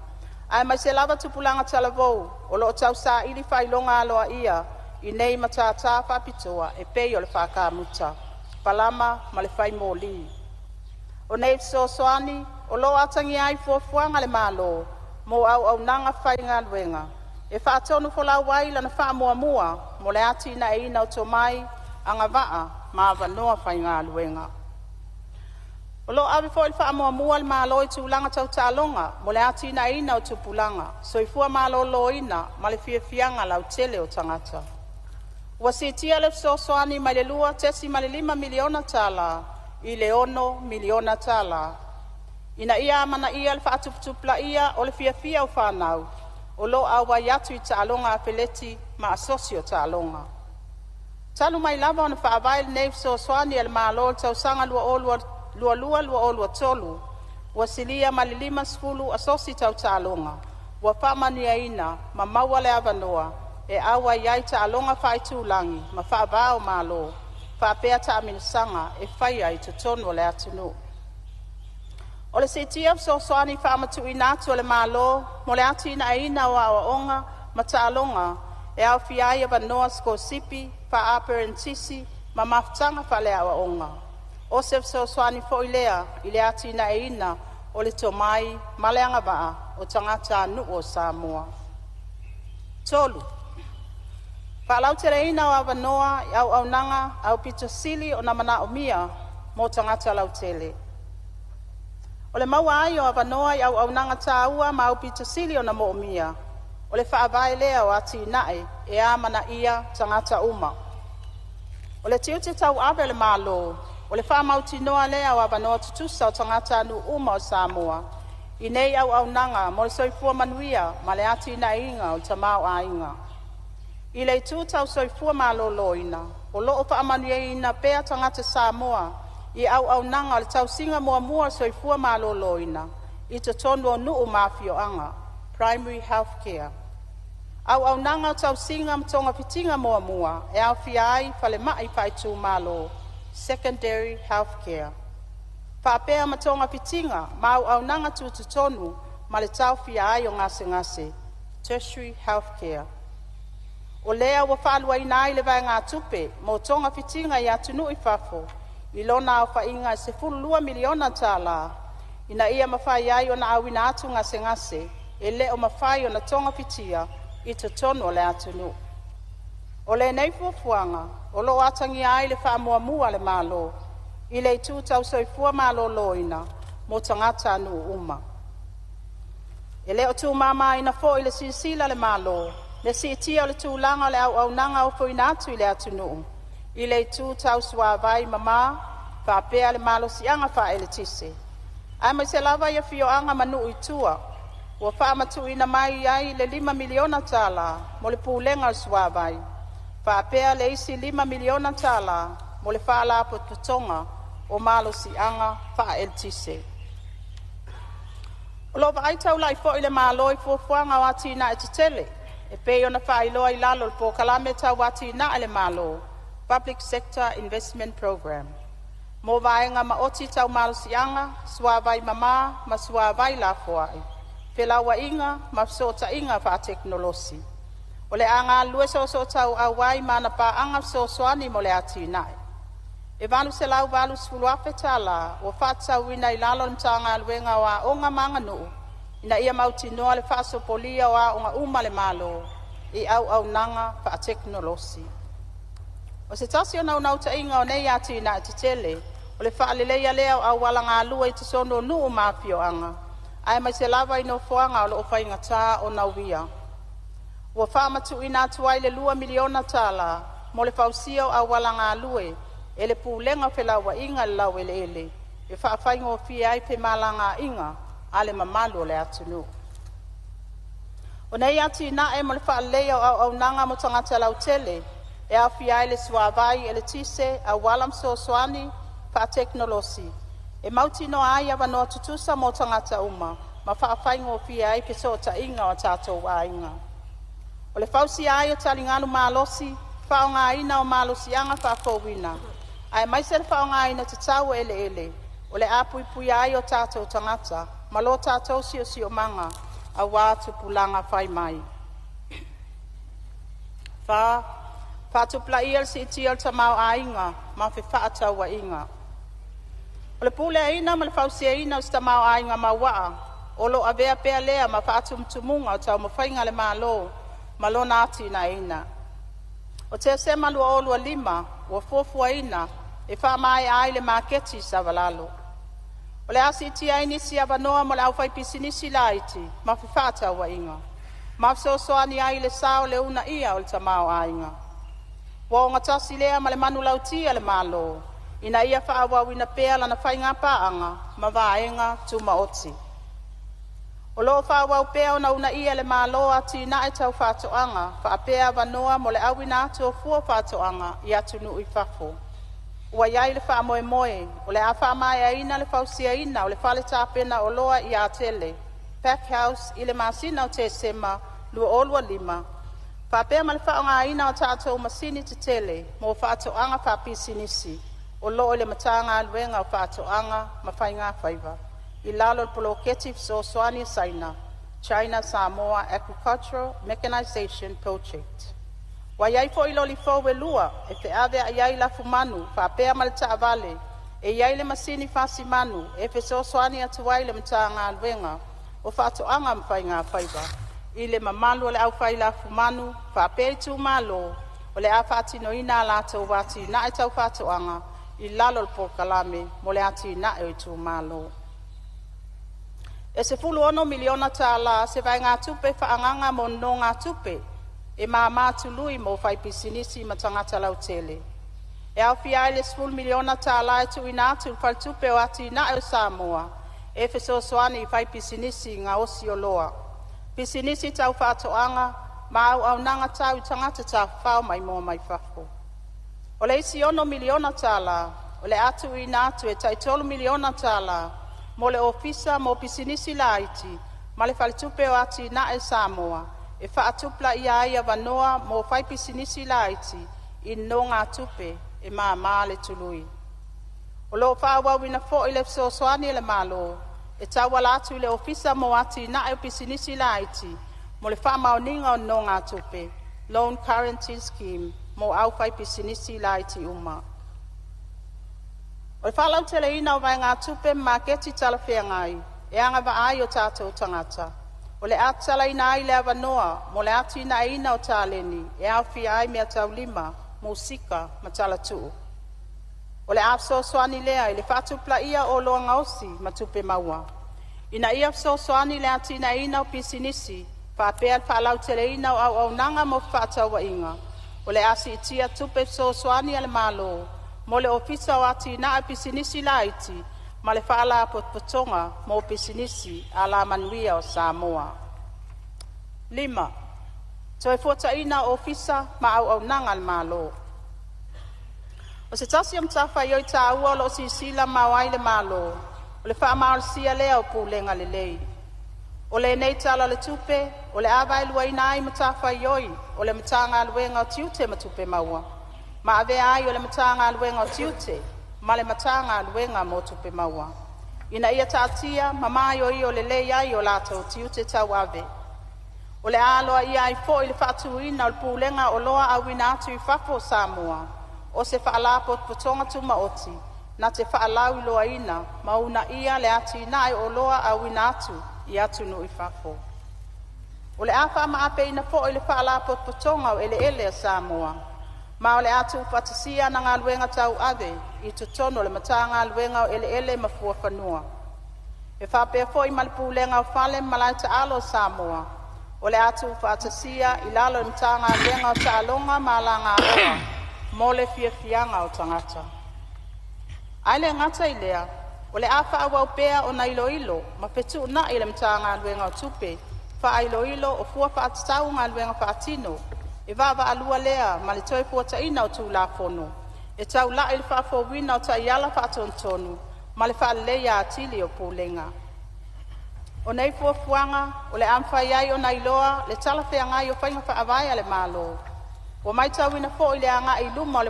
aemaise lava tupulaga talavou o lo'o tausaili faailoga aloaia i nei matata faapitoa e pei o le faa-kamuta, palama ma le faimoli. O nei fesoasoani o lo'o atagia ai fuafuaga a le Malo mo auaunaga faigaluega, e faatonufolau ai lana faamuamua mo le atinaeina o tomai, agavaa ma avanoa faigaluega. O lo'o ave foi le faamuamua a le Malo i tulaga tau taaloga mo le atinaeina o tupulaga, soifua maloloina ma le fiafiaga lautele o tagata. Ua siitia le fesoasoani mai le $2.5 miliona tala i le $6 miliona tala, ina ia amanaia le faatuputupulaia o le fiafia o fanau o lo'o auai atu i taaloga afeleti ma asosi o taaloga. Talu mai lava ona faavae lenei fesoasoani a le Malo i le tausaga 2022/2023, ua silia ma le 50 asosi tau taaloga ua faamanuiaina ma maua le avanoa e auai ai i taaloga faaitulagi ma faava-o-malo, faapea taamilosaga e faia i totonu o le atunuu. O le siitia o fesoasoani faamatuuina atu a le Malo mo le atinaeina o aoaoga ma taaloga e aofia ai avanoa sikolasipi, faa-aperenitisi ma mafutaga faaleaoaoga. O se fesoasoani foi lea i le atinaeina o le tomai ma le agavaa o tagatanuu o Samoa. 3. Faalauteleina o avanoa i auaunaga aupito sili ona manaomia mo tagata lautele. O le maua ai o avanoa i auaunaga taua ma aupito sili ona moomia, o le faavae lea o atinae e amanaia tagata uma. O le tiute tauave o le Malo o le faamautinoa lea o avanoa tutusa o tagatanuu uma o Samoa i nei auaunaga mo le soifua manuia ma le atinaeina o le tamaoaiga. I le itu tau soifua maloloina, o lo'o faamanuiaina pea tagata Samoa i auaunaga o le tausiga muamua o le soifua maloloina i totonu o nuu ma afioaga (Primary Health Care), auaunaga o tausiga ma togafitiga muamua e aofia ai falemai faaitumalo (Secondary Health Care), faapea ma togafitiga ma auaunaga tutotonu ma le taofia ai o gasegase (Tertiary Health Care). O lea ua faaluaina ai le vaegatupe mo togafitiga i atunuu i fafo i lona aofaiga e $12 miliona tala, ina ia mafai ai ona auina atu gasegase e le o mafai ona togafitia i totonu o le atunuu. O lenei fuafuaga o lo'o atagia ai le faamuamua a le Malo i le itu tau soifua maloloina mo tagatanuu uma. E le o tuumamaina foi i le silasila a le Malo le siitia o le tulaga o le auaunaga ofoina atu i le atunuu i le itu tau suavai mama faapea le malosiaga faaeletise, aemaise lava i afioaga ma nuu i tua. Ua faamatuuina mai ai le $5 miliona tala mo le Pulega o le Suavai, faapea le isi $5 miliona tala mo le Faalapotopotoga o Malosiaga Faaeletise. O lo'o vaai taulai foi le Malo i fuafuaga o atinae tetele e pei ona faailoa i lalo o le Polokalame Tau Atinae a le Malo (Public Sector Investment Programme) mo vaega maoti tau malosiaga, suavai mama ma suavai lafoai, felauaiga ma fesootaiga faatekonolosi. O le a galulue soosootauau ai ma ana paaga fesoasoani mo le atinae. E $880,000 tala ua faatatauina i lalo o le Matagaluega o Aoga ma Aganuu ina ia mautinoa le faasopolia o aoga uma a le Malo i auaunaga faatekonolosi. O se tasi o naunautaiga o nei atinae tetele, o le faaleleia lea o auala galue i totonu o nuu ma afioaga, aemaise lava i nofoaga o lo'o faigata ona uia. Ua faamatuuina atu ai le $2 miliona tala mo le fausia o auala galue e le Pulega o Felauaiga i le Laueleele e faafaigofie ai femalagaiga a le mamalu o le atunuu. O nei atinae mo le faaleleia o auaunaga mo tagata lautele e aofia ai le suavai, eletise, auala ma fesoasoani faatekonolosi, e mautinoa ai avanoa tutusa mo tagata uma ma faafaigofie ai fesootaiga o tatou aiga. O le fausia ai o taligalu malosi, faaaogaina o malosiaga faafouina aemaise le faaaogaina tatau o eleele, o le a puipuia ai o tatou tagata ma lo tatou siosiomaga aua tupulaga fai mai. 4. Faatupulaia le siitia o le tamaoaiga ma fefaatauaiga. O le puleaina ma le fausiaina o se tamaoaiga mauaa o lo'o avea pea lea ma faatumutumuga o taumafaiga a le Malo ma lona atinaeina. O Tesema 2025 ua fuafuaina e faamaea ai le maketi i Savalalo. O le a siitia ai nisi avanoa mo le au faipisinisi laiti ma fefaatauaiga, ma fesoasoani ai i le sao i le uunaia o le tamaoaiga. Ua o gatasi lea ma le manulauti a le Malo ina ia faaauauina pea lana faigapaaga ma vaega tumaoti. O lo'o fa'aauau pea ona uunaia e le Malo atinae tau fa'atoaga faapea avanoa mo le auina atu o fua o fa'atoaga i atunuu i fafo. Ua iai le faamoemoe o le a faamaeaina le fausiaina o le fale tapena oloa i Atele (Pack House) i le masina o Tesema 2025, faapea ma le faaaogaina o tatou masini tetele mo fa'atoaga fa'apisinisi o lo'o i le Matagaluega o Faatoaga ma Faigafaiva i lalo o le Poloketi Fesoasoani a Saina (China-Samoa Agricultural Mechanisation Project). Ua iai foi loli fou e lua e feaveai ai lafumanu faapea ma le taavale e iai le masini fasi manu e fesoasoani atu ai le Matagaluega o Faatoaga ma Faigafaiva i le mamalu o le au fai lafumanu faapea itumalo o le a faatinoina a latou atinae tau faatoaga i lalo o le Polokalame mo le Atinae o Itumalo. E $16 miliona tala se vaegatupe faaagaga mo nonōgātupe e māmā tului mo faipisinisi ma tagata lautele. E aofia ai le $10 miliona tala e tuuina atu i le Faletupe o Atinae o Samoa e fesoasoani i faipisinisi gaosi oloa, pisinisi tau faatoaga ma auaunaga tau i tagata tafafao maimoa mai fafo. O le isi $6 miliona tala o le a tuuina atu e tai $3 miliona tala mo le Ofisa mo Pisinisi Laiti ma le Faletupe o Atinae a Samoa e faatupulaia ai avanoa mo faipisinisi laiti i nonōgātupe e māmā le tului. O lo'o fa'aauauina foi le fesoasoani a le Malo e tauala atu i le Ofisa mo Atinae o Pisinisi Laiti mo le Faamaoniga o Nonōgātupe (Loan Guarantee Scheme) mo aufaipisinisi laiti uma. O le faalauteleina o vaegatupe ma maketi talafeagai e agavaa ai o tatou tagata, o le a tatalaina ai le avanoa mo le atinaeina o taleni e aofia ai meataulima, musika ma talatuu. O le a fesoasoani lea i le faatupulaia o oloa gaosi ma tupe maua. Ina ia fesoasoani i le atinaeina o pisinisi faapea le faalauteleina o auaunaga mo fefaatauaiga, o le a siitia tupe fesoasoani a le Malo mo le Ofisa o Atinae o Pisinisi Laiti ma le Faalapotopotoga mo Pisinisi Alamanuia o Samoa. 5. Toefuataiga o Ofisa ma Auaunaga a le Malo. O se tasi o matafaioi taua o lo'o silasila mamao ai le Malo, o le faamalosia lea o pulega lelei. O lenei Tala o le Tupe, o le a vaeluaina ai matafaioi o le Matagaluega o Tiute ma Tupe Maua ma avea ai o le Matagaluega o Tiute ma le Matagaluega mo Tupe Maua, ina ia taatia ma maioio lelei ai o latou tiute tauave. O le a aloaia ai foi le faatuina o le Pulega o Oloa Auina atu i Fafo a Samoa, o se Faalapotopotoga Tumaoti na te faalauiloaina ma uunaia le atinae o oloa auina atu i atunuu i fafo. O le a faamaapeina foi le Faalapotopotoga o Eleele a Samoa, ma o le a tuufaatasia ana galuega tauave i totonu o le Matagaluega o Eleele ma Fuafanua. E faapea foi ma le Pulega o Fale ma Malae Taalo o Samoa, o le a tuufaatasia i lalo o le Matagaluega o Taaloga ma Alagaoa mo le Fiafiaga o Tagata. Ae le gata i lea, o le a faaauau pea ona iloilo ma fetuunai e le Matagaluega o Tupe faailoilo o Fua Faatatau o Galuega Faatino e vaavaalua lea ma le Toefuataiga o Tulafono e taula'i i le faafouina o taiala faatonutonu ma le faaleleia atili o pulega. O nei fuafuaga o le a mafai ai ona iloa le talafeagai o faiga faavae a le Malo. Ua matauina foi le agai i luma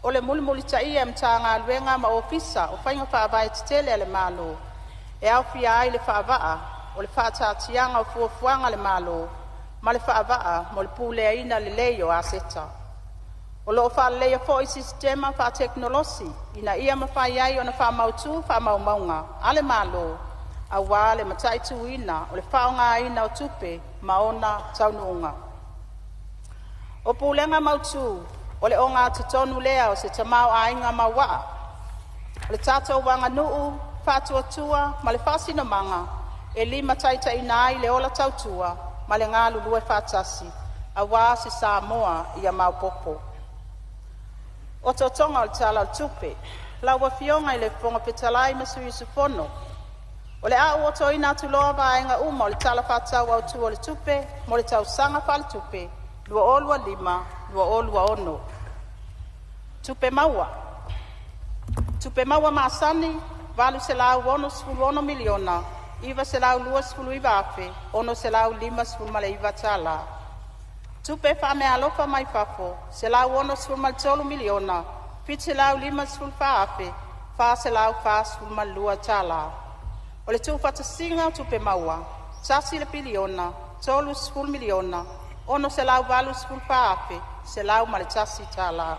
o le mulimulitaia e Matagaluega ma Ofisa o faiga faavae tetele a le Malo, e aofia ai le faavaa o le Faataatiaga o Fuafuaga a le Malo ma le faavaa mo le Puleaina lelei o Aseta. O lo'o faaleleia foi sisitema faatekonolosi ina ia mafai ai ona faamautū faamaumauga a le Malo auā le mataituina o le faaaogaina o tupe ma ona taunuuga. O Pulega mautu o le ogatotonu lea o se tamaoaiga mauaa. O le tatou aganuu faatuatua ma le faasinomaga e limataitaiina ai le ola tautua ma le galulue faatasi aua se Samoa ia maopoopo. Otootoga o le Tala o le Tupe: Lau Afioga i le Fofoga Fetalai ma Sui Usufono, O le a ou otoina atu loa vaega uma o le Tala Faatatau Autu o le Tupe mo le tausaga faaletupe 2025/2026. Tupe Maua: Tupe maua masani $866,929,659. Tupe Faameaalofa Mai Fafo $163,754,442. O le tuufaatasiga o Tupe Maua $1,030,684,101.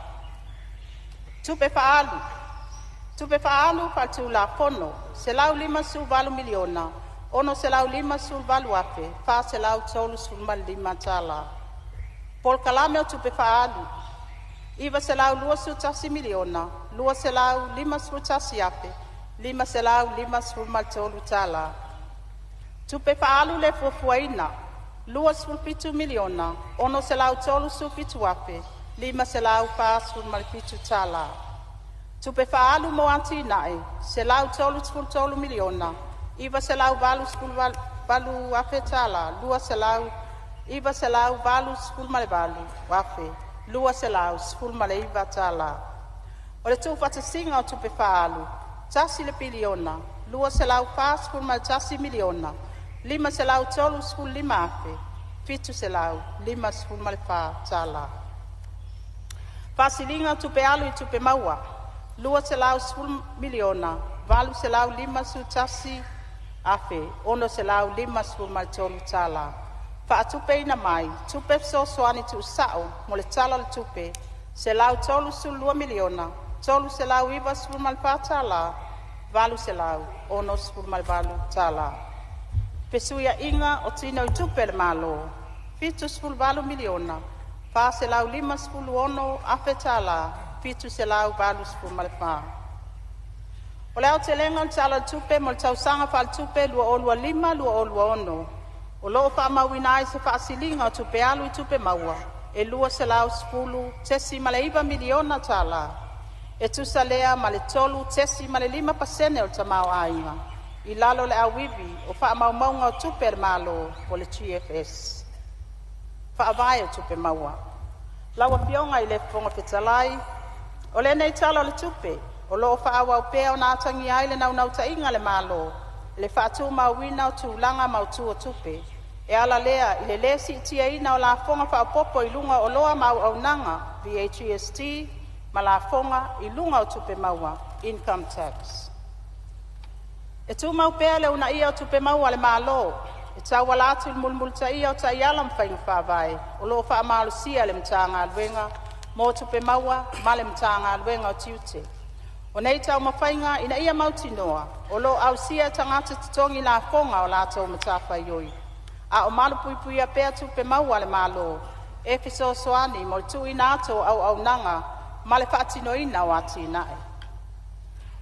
Tupe Faaalu: Tupe faaalu faale-Tulafono $158,658,435. Polokalame o Tupe Faaalu: $921,251,553. Tupe Faaalu le Fuafuaina $27,637,547. Tupe Faaalu mo Atinae $133,988,219. O le tuufaatasiga o Tupe Faaalu $1,241,535,754. Faasiliga o Tupe Alu i Tupe Maua $210,851,653. Faatupeina mai Tupe Fesoasoani tuusao mo le Tala o le Tupe $132,394,868. Fesuiaiga o Tinoitupe a le Malo $78,456,784. O le aotelega o le Tala o le Tupe mo le tausaga faaletupe 2025/2026, o lo'o faamauina ai se faasiliga o tupe alu i tupe maua e $210.9 miliona tala, e tusa lea ma le 3.5% o le tamaoaiga, i lalo o le Auivi o Faamaumauga o Tupe a le Malo GFS. Faavae o Tupe Maua. Lau Afioga i le Fofoga Fetalai, O lenei Tala o le Tupe o lo'o faaauau pea ona atagia ai le naunautaiga a le Malo i le faatumauina o tulaga mautu o tupe, e ala lea i le lē si'itiaina o lafoga faaopopo i luga o oloa ma auaunaga VAGST, ma Lafoga i luga o Tupe Maua Income Tax. E tumau pea le uunaia o Tupe Maua a le Malo e tauala atu i le mulimulitaia o taiala ma faiga faavae o lo'o faamalosia e le Matagaluega mo Tupe Maua ma le Matagaluega o Tiute. O nei taumafaiga ina ia mautinoa o lo'o ausia e tagata totogi lafoga a latou matafaioi, ao malupuipuia pea tupe maua a le Malo e fesoasoani mo le tuuina atu o auaunaga ma le faatinoina o atinae.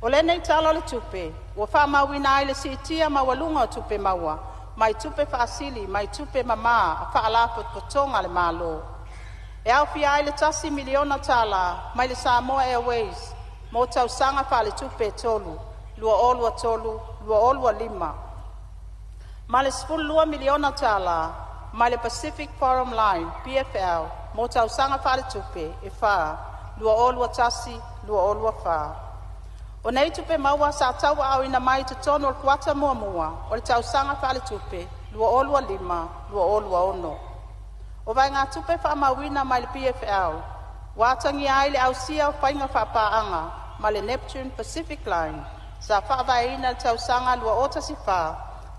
O lenei Tala o le Tupe ua faamauina ai le siitia maualuga o tupe maua mai tupe faasili mai tupe mama a Faalapotopotoga a le Malo, e aofia ai le $1 miliona tala mai le Samoa Airways mo tausaga faaletupe e 3 (2023/2025), ma le $12 miliona tala mai le Pacific Forum Line PFL mo tausaga faaletupe e 4 (2021/2024). O nei tupe maua sa tauaaoina mai i totonu o le kuata muamua o le tausaga faaletupe 2025/2026. O vaegatupe faamauina mai le PFL ua atagia ai le ausia o faiga faapaaga ma le Neptune Pacific Line sa faavaeina i le tausaga 2014,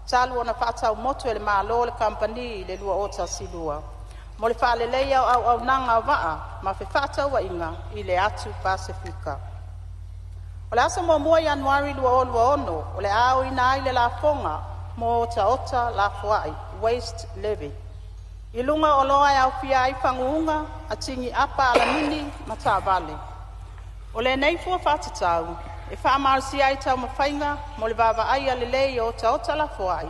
talu ona faatau motu e le Malo le Kamupani i le 2012, mo le faaleleia o auaunaga o vaa ma fefaatauaiga i le atu Pasefika. O le aso 1 Ianuari 2026, o le a aoina ai le lafoga mo otaota lafoai (waste levy) i luga o oloa e aofia ai faguuga, atigi apa alamini ma taavale. O lenei fua faatatau e faamalosia ai taumafaiga mo le vaavaaia lelei o otaota lafoai,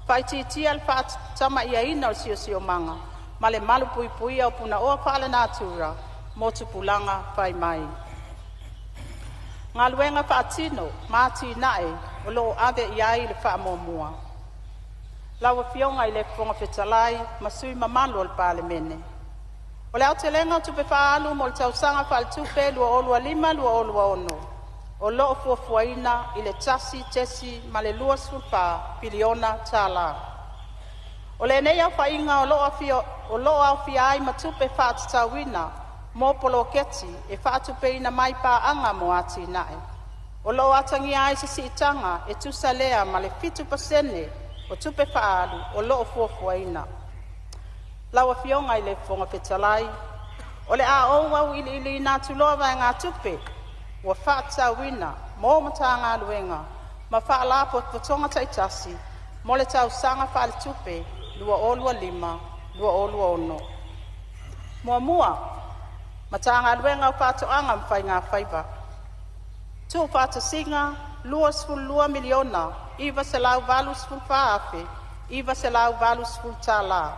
faaitiitia le faatamaiaina o le siosiomaga, ma le malupuipuia o punaoa faalenatura mo tupulaga fai mai. Galuega Faatino ma Atinae o lo'o ave iai le faamuamua. Lau Afioga i le Fofoga Fetalai ma Sui Mamalu o le Palemene, O le aotelega o tupe faaalu mo le tausaga faaletupe 2025/2026 o lo'o fuafuaina i le $1.24 piliona tala. O lenei aofaiga o lo'o aofia ai ma tupe faatatauina mo poloketi e faatupeina mai paaga mo atinae. O lo'o atagia ai se si'itaga e tusa lea ma le 7% o tupe faaalu o lo'o fuafuaina. Lau Afioga i le Fofoga Fetalai, O le a ou au'ili'iliina atu loa vaegatupe ua faatatauina mo Matagaluega ma Faalapotopotoga ta'itasi mo le tausaga faaletupe 2025/2026. 1. Matagaluega o Faatoaga ma Faigafaiva Tu'ufaatasiga $22,984,980 tala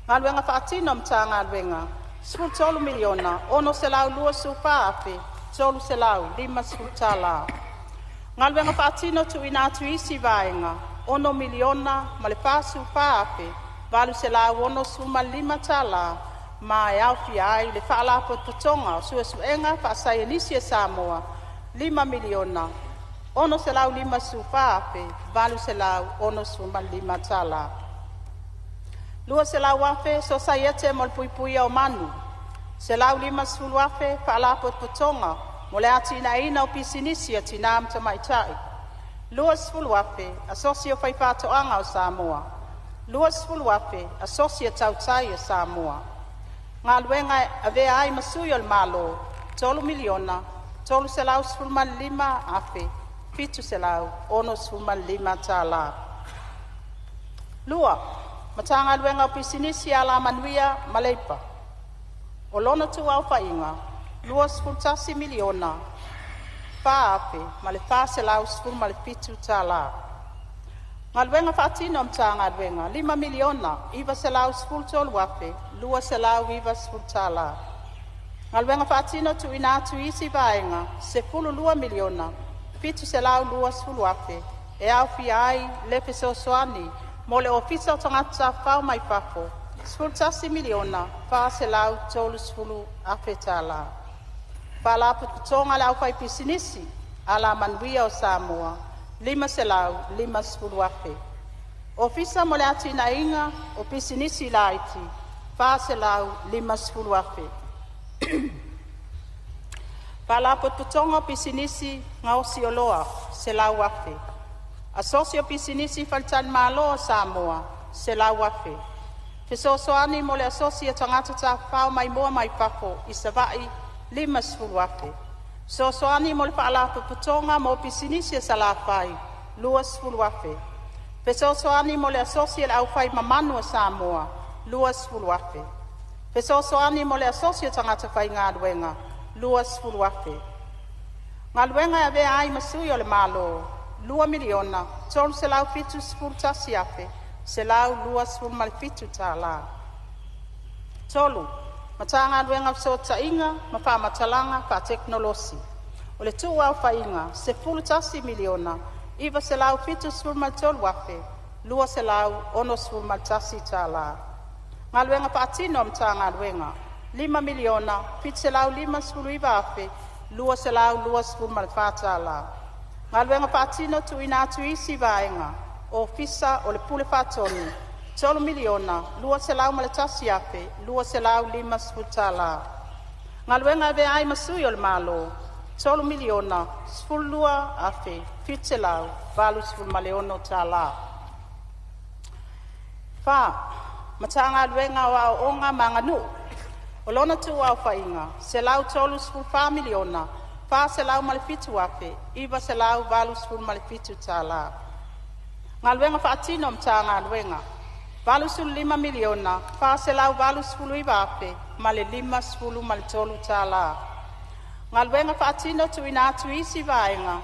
Galuega Faatino a Matagaluega $13,624,350 tala Galuega Faatino Tuuina atu i isi Vaega $6,044,865 tala ma e aofia ai le Faalapotopotoga o Suesuega Faasaienisi a Samoa $5,654,865 tala. $200,000 Sosaiete mo le Puipuia o Manu. $150,000 Faalapotopotoga mo le Atinaeina o Pisinisi a Tinā ma Tamaitai. $20,000 Asosi o Faifaatoaga o Samoa. $20,000 Asosi a Tautai a Samoa. Galuega e Avea ai ma Sui o le Malo $3,315,765. 2. Matagaluega o Pisinisi, Alamanuia ma Leipa. O lona tuu aofaiga $21,004,417 tala. Galuega Faatino a Matagaluega - $5,913,290. Galuega Faatino Tuuina atu i isi Vaega $12,720,000 e aofia ai le Fesoasoani mo le Ofisa o Tagata Tafafao mai Fafo $11,430,000 tala. Faalapotopotoga a le Aufaipisinisi Alamanuia o Samoa $550,000. Ofisa mo le Atinaeina o Pisinisi Laiti $450,000. Faalapotopotoga o Pisinisi Gaosi Oloa 100,000. Asosi o Pisinisi Faletalimalo a Samoa 100,000. Fesoasoani mo le Asosi o Tagata Tafafao Maimoa mai Fafo i Savaii $50,000. Fesoasoani mo le Faalapotopotoga mo Pisinisi a Salafai $20,000. Fesoasoani mo le Asosi o le Au Fai Mamanu a Samoa $20,000. Fesoasoani mo le Asosi o Tagata Faigaluega $20,000. Galuega e Avea ai ma Sui o le Malo $2,371,127. 3. Matagaluega o Fesootaiga ma Fa'amatalaga Faatekonolosi. O le tuuaofaiga $11,973,261 tala. Galuega Faatino a Matagaluega $5,759,224 tala. Galuega Faatino Tuuina atu i isi Vaega Ofisa o le Pule Faatonu $3,201,250 tala. Galuega e Avea ai ma Sui o le Malo $3,012,786 tala. 4. Matagaluega o Aoaoga ma Aganuu. O lona tuuaofaiga $134,407,987 tala. Galuega Faatino a Matagaluega $85,489,053 tala. Galuega Faatino Tuuina atu i isi Vaega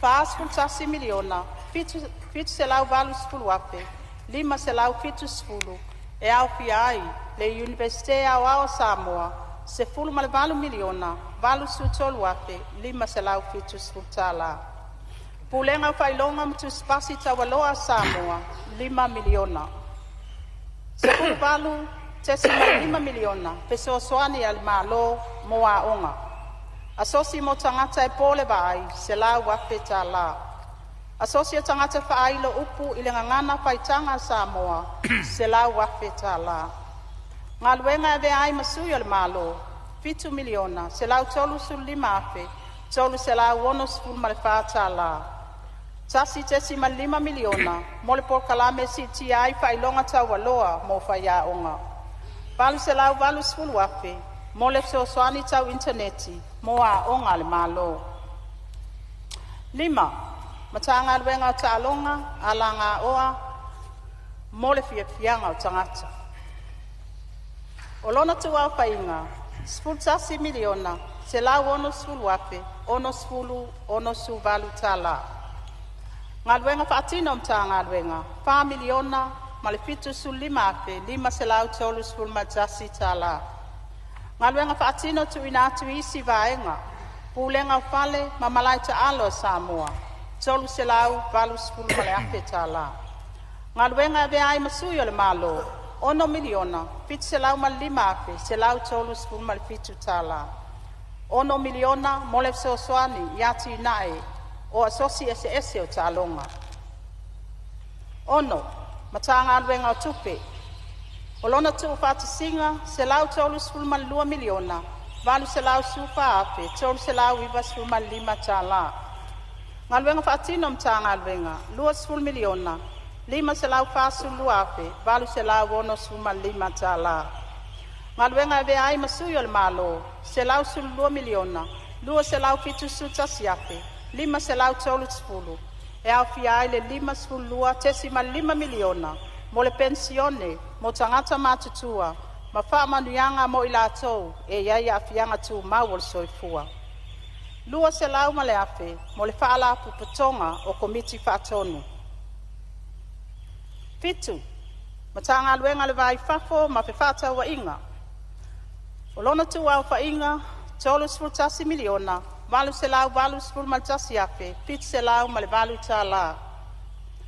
$41,780,570 e aofia ai le Iunivesite Aoao o Samoa $18,083,570 tala. Pulega o Faailoga ma Tusi Pasi Taualoa a Samoa $5miliona. $18,500,000 fesoasoani a le Malo mo aoga. Asosi mo Tagata e po le Vaai $100,000 tala. Asosi o Tagata Faailo Upu i le Gagana Faitaga a Samoa $100,000 tala. Galuega e Avea ai ma Sui o le Malo $7,135,364 tala. $1,500,000 mo le Polokalame e Siitia ai Faailoga Taualoa mo Faiaoga. $880,000 mo le fesoasoani tau initaneti mo aoga a le Malo. 5. Matagaluega o Taaloga, Alagaoa mo le Fiafiaga o Tagata. O lona tuu aofaiga $11,160,060.68 tala. Galuega Faatino a Matagaluega $4,075,531 tala. Galuega Faatino Tuuina atu i isi Vaega Pulega o Fale ma Malae Taalo a Samoa $380,000 tala. Galuega e Avea ai ma Sui o le Malo $6,705,137 tala. $6miliona mo le fesoasoani i atinae o Asosi Eseese o Taaloga. 6. Matagaluega o Tupe O lona tuufaatasiga $132,814,395 tala. Galuega Faatino a Matagaluega $20,542,865 tala. Galuega e Avea ai ma Sui o le Malo $112,271,530 e aofia ai le $52,500,000 mo le Penisione mo Tagata Matutua ma faamanuiaga mo i latou e iai Aafiaga Tumau o le Soifua. $200,000 mo le Faalapotopotoga o Komiti Faatonu. 7. Matagaluega o le Va i Fafo ma Fefaatauaiga, o lona tuu aofaiga $31,881,708 tala.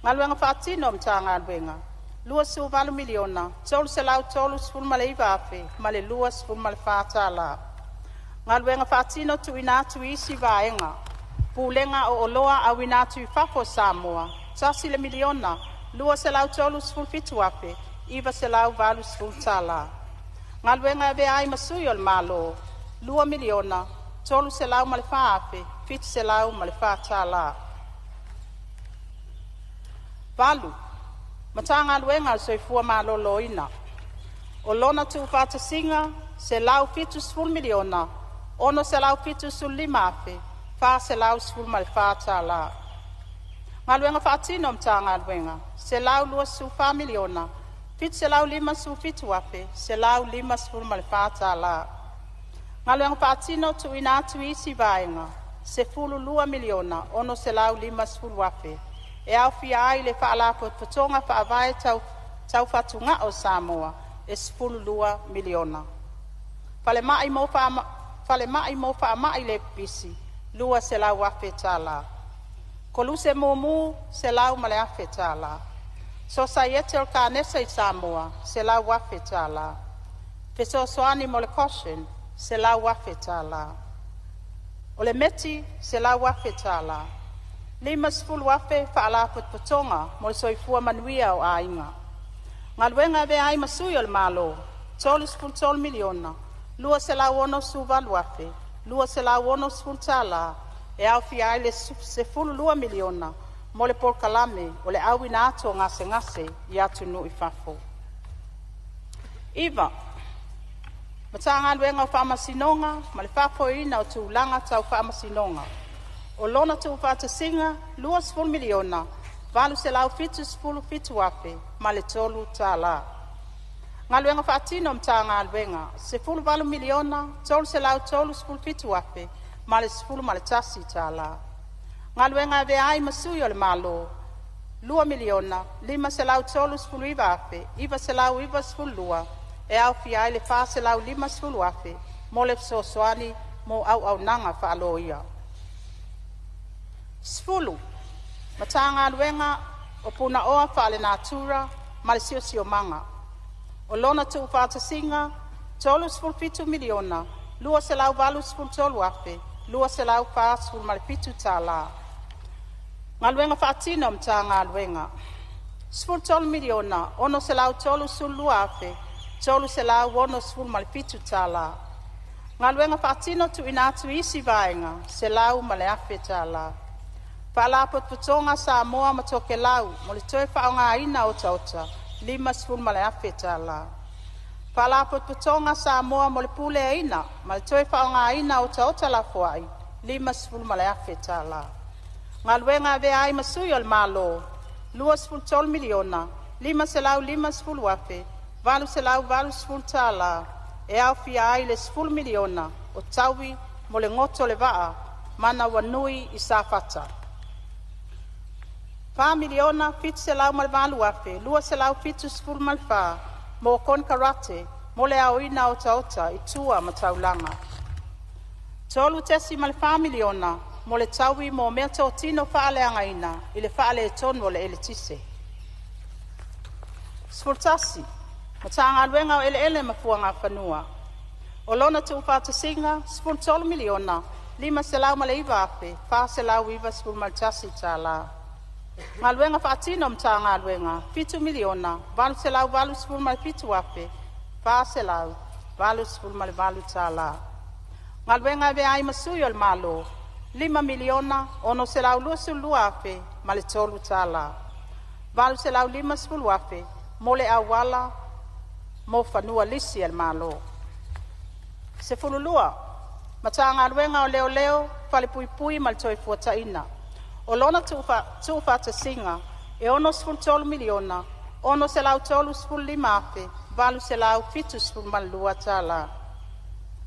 Galuega Faatino a Matagaluega $28,339,024 tala. Galuega Faatino Tuuina atu i isi Vaega Pulega o Oloa Auina atu i Fafo a Samoa $1,237,980 tala. Galuega e Avea ai ma Sui o le Malo $2,304,704 tala. 8. Matagaluega o le Soifua Maloloina o lona tuufaatasiga e $170,675,414 tala. Galuega Faatino a Matagaluega $124,757,154 tala. Galuega Faatino Tuuina atu i isi Vaega $12,650,000 e aofia ai le Faalapotopotoga Faavae Tau Fatugao a Samoa e $12miliona. Falemai mo Faamai le Pipisi $200,000 tala. Koluse Mumu $100,000 tala. Sosaiete o le Kanesa i Samoa $100,000 tala. Fesoasoani mo le KOSHIN $100,000 tala. O le METI $100,000 tala. $50,000 Faalapotopotoga mo le Soifua Manuia o Aiga. Galuega e Avea ai ma Sui o le Malo $33,268,260 tala e aofia ai le $12miliona mo le polokalame o le Auina atu o Gasegase i Atunuu i Fafo. 9. Matagaluega o Faamasinoga ma le Faafoeina o Tulaga Tau Faamasinoga. O lona tuufaatasiga e $20,877,003 tala. Galuega Faatino a Matagaluega $18,337,011 tala. Galuega e Avea ai ma Sui o le Malo $2,539,992 e aofia ai le $450,000 mo le fesoasoani mo auaunaga faaloia. 10. Matagaluega o Punaoa Faalenatura ma le Siosiomaga, o lona tuufaatasiga e $37,283,247 tala. Galuega Faatino a Matagaluega: $13,632,367 tala. Galuega Faatino Tuuina atu i isi Vaega $101,000 tala. Faalapotopotoga a Samoa ma Tokelau mo le Toe Faaaogaina o Otaota - $50,000 tala. Faalapotopotoga a Samoa mo le Puleaina ma le Toe Faaaogaina o Otaota Lafoai - $50,000 tala. Galuega e Avea ai ma Sui o le Malo - $23,550,880 tala e aofia ai le $10miliona o taui mo le goto o le Vaa Manawanui i Safata. $4,708,274 mo Konekarate mo le aoina o otaota i tua ma taulaga. $3,400,000 mo le taui mo meatotino faaleagaina i le faaletonu o le eletise. 11. Matagaluega o Eleele ma Fuagafanua, o lona tuufaatasiga e $13,509,491 tala. Galuega Faatino a Matagaluega $7,887,488 tala. Galuega e Avea ai ma Sui o le Malo $5,622,003 tala. $850,000 mo le auala mo fanua lisi a le Malo. 12. Matagaluega o Leoleo, Falepuipui ma le Toefuataiga, o lona tuufaatasiga e $63,635,872 tala.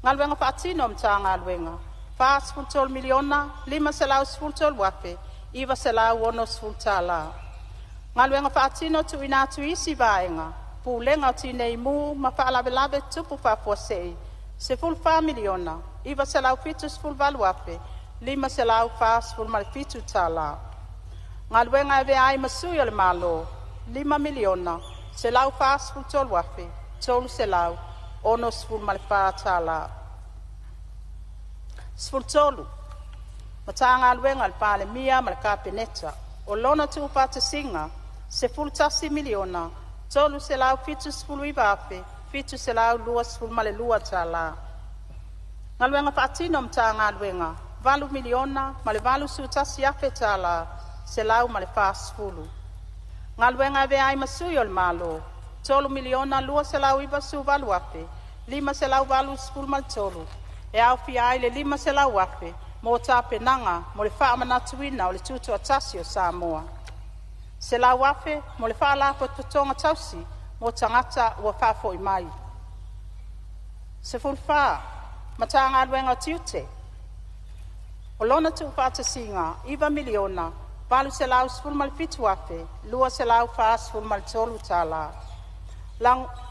Galuega Faatino a Matagaluega $43,513,960 tala. Galuega Faatino Tuuina atu i isi Vaega Pulega o Tineimu ma Faalavelave Tutupu Faafuasei $14,978,547 tala. Galuega e Avea ai ma Sui o le Malo $5,143,364 tala. 13. Matagaluega a le Palemia ma le Kapeneta, o lona tuufaatasiga e $11,379,722 tala. Galuega Faatino a Matagaluega $8,081,140 tala. Galuega e Avea ai ma Sui o le Malo $3,298,583 e aofia ai le $500,000 mo tapenaga mo le faamanatuina o le Tutoatasi o Samoa. $100,000 mo le Faalapotopotoga tausi mo tagata ua faafoi mai. 14. Matagaluega o Tiute: O lona tuufaatasiga e $9,817,243 tala.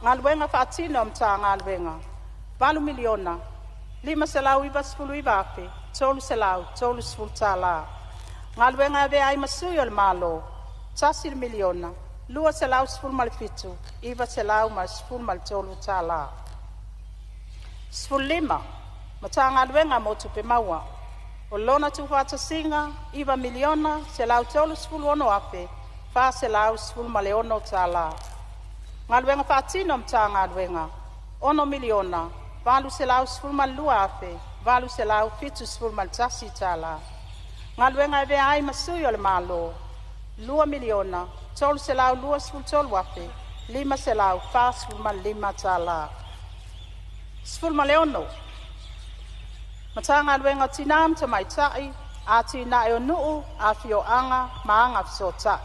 Galuega Faatino a Matagaluega $8,599,330 tala. Galuega e Avea ai ma Sui o le Malo $1,217,913 tala. 15. Matagaluega mo Tupe Maua: O lona tuufaatasiga e $9,136,416 tala. Galuega Faatino a Matagaluega $6,812,871 tala. Galuega e Avea ai ma Sui o le Malo $2,323,545 tala. 16. Matagaluega o Tina ma Tamaitai, Atinae o Nuu, Afioaga ma Agafesootai,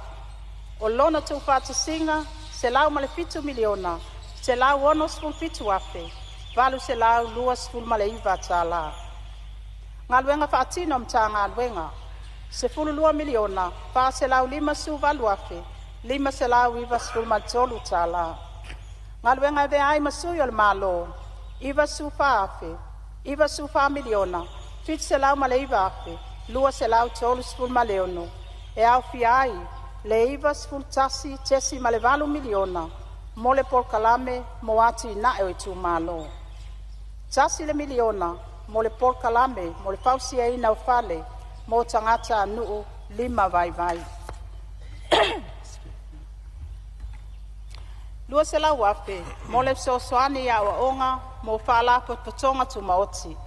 o lona tuufaatasiga e $107,167,829 tala. Galuega Faatino a Matagaluega $12,458,593 tala. Galuega e Avea ai ma Sui o le Malo $94,709,236 e e aofia ai le $91.8 miliona mo le Polokalame mo Atinae o Itumalo; $1 miliona mo le Polokalame mo le Fausiaina o Fale mo Tagatanuu lima vaivai. $200,000 mo le fesoasoani i aoaoga mo Faalapotopotoga Tumaoti.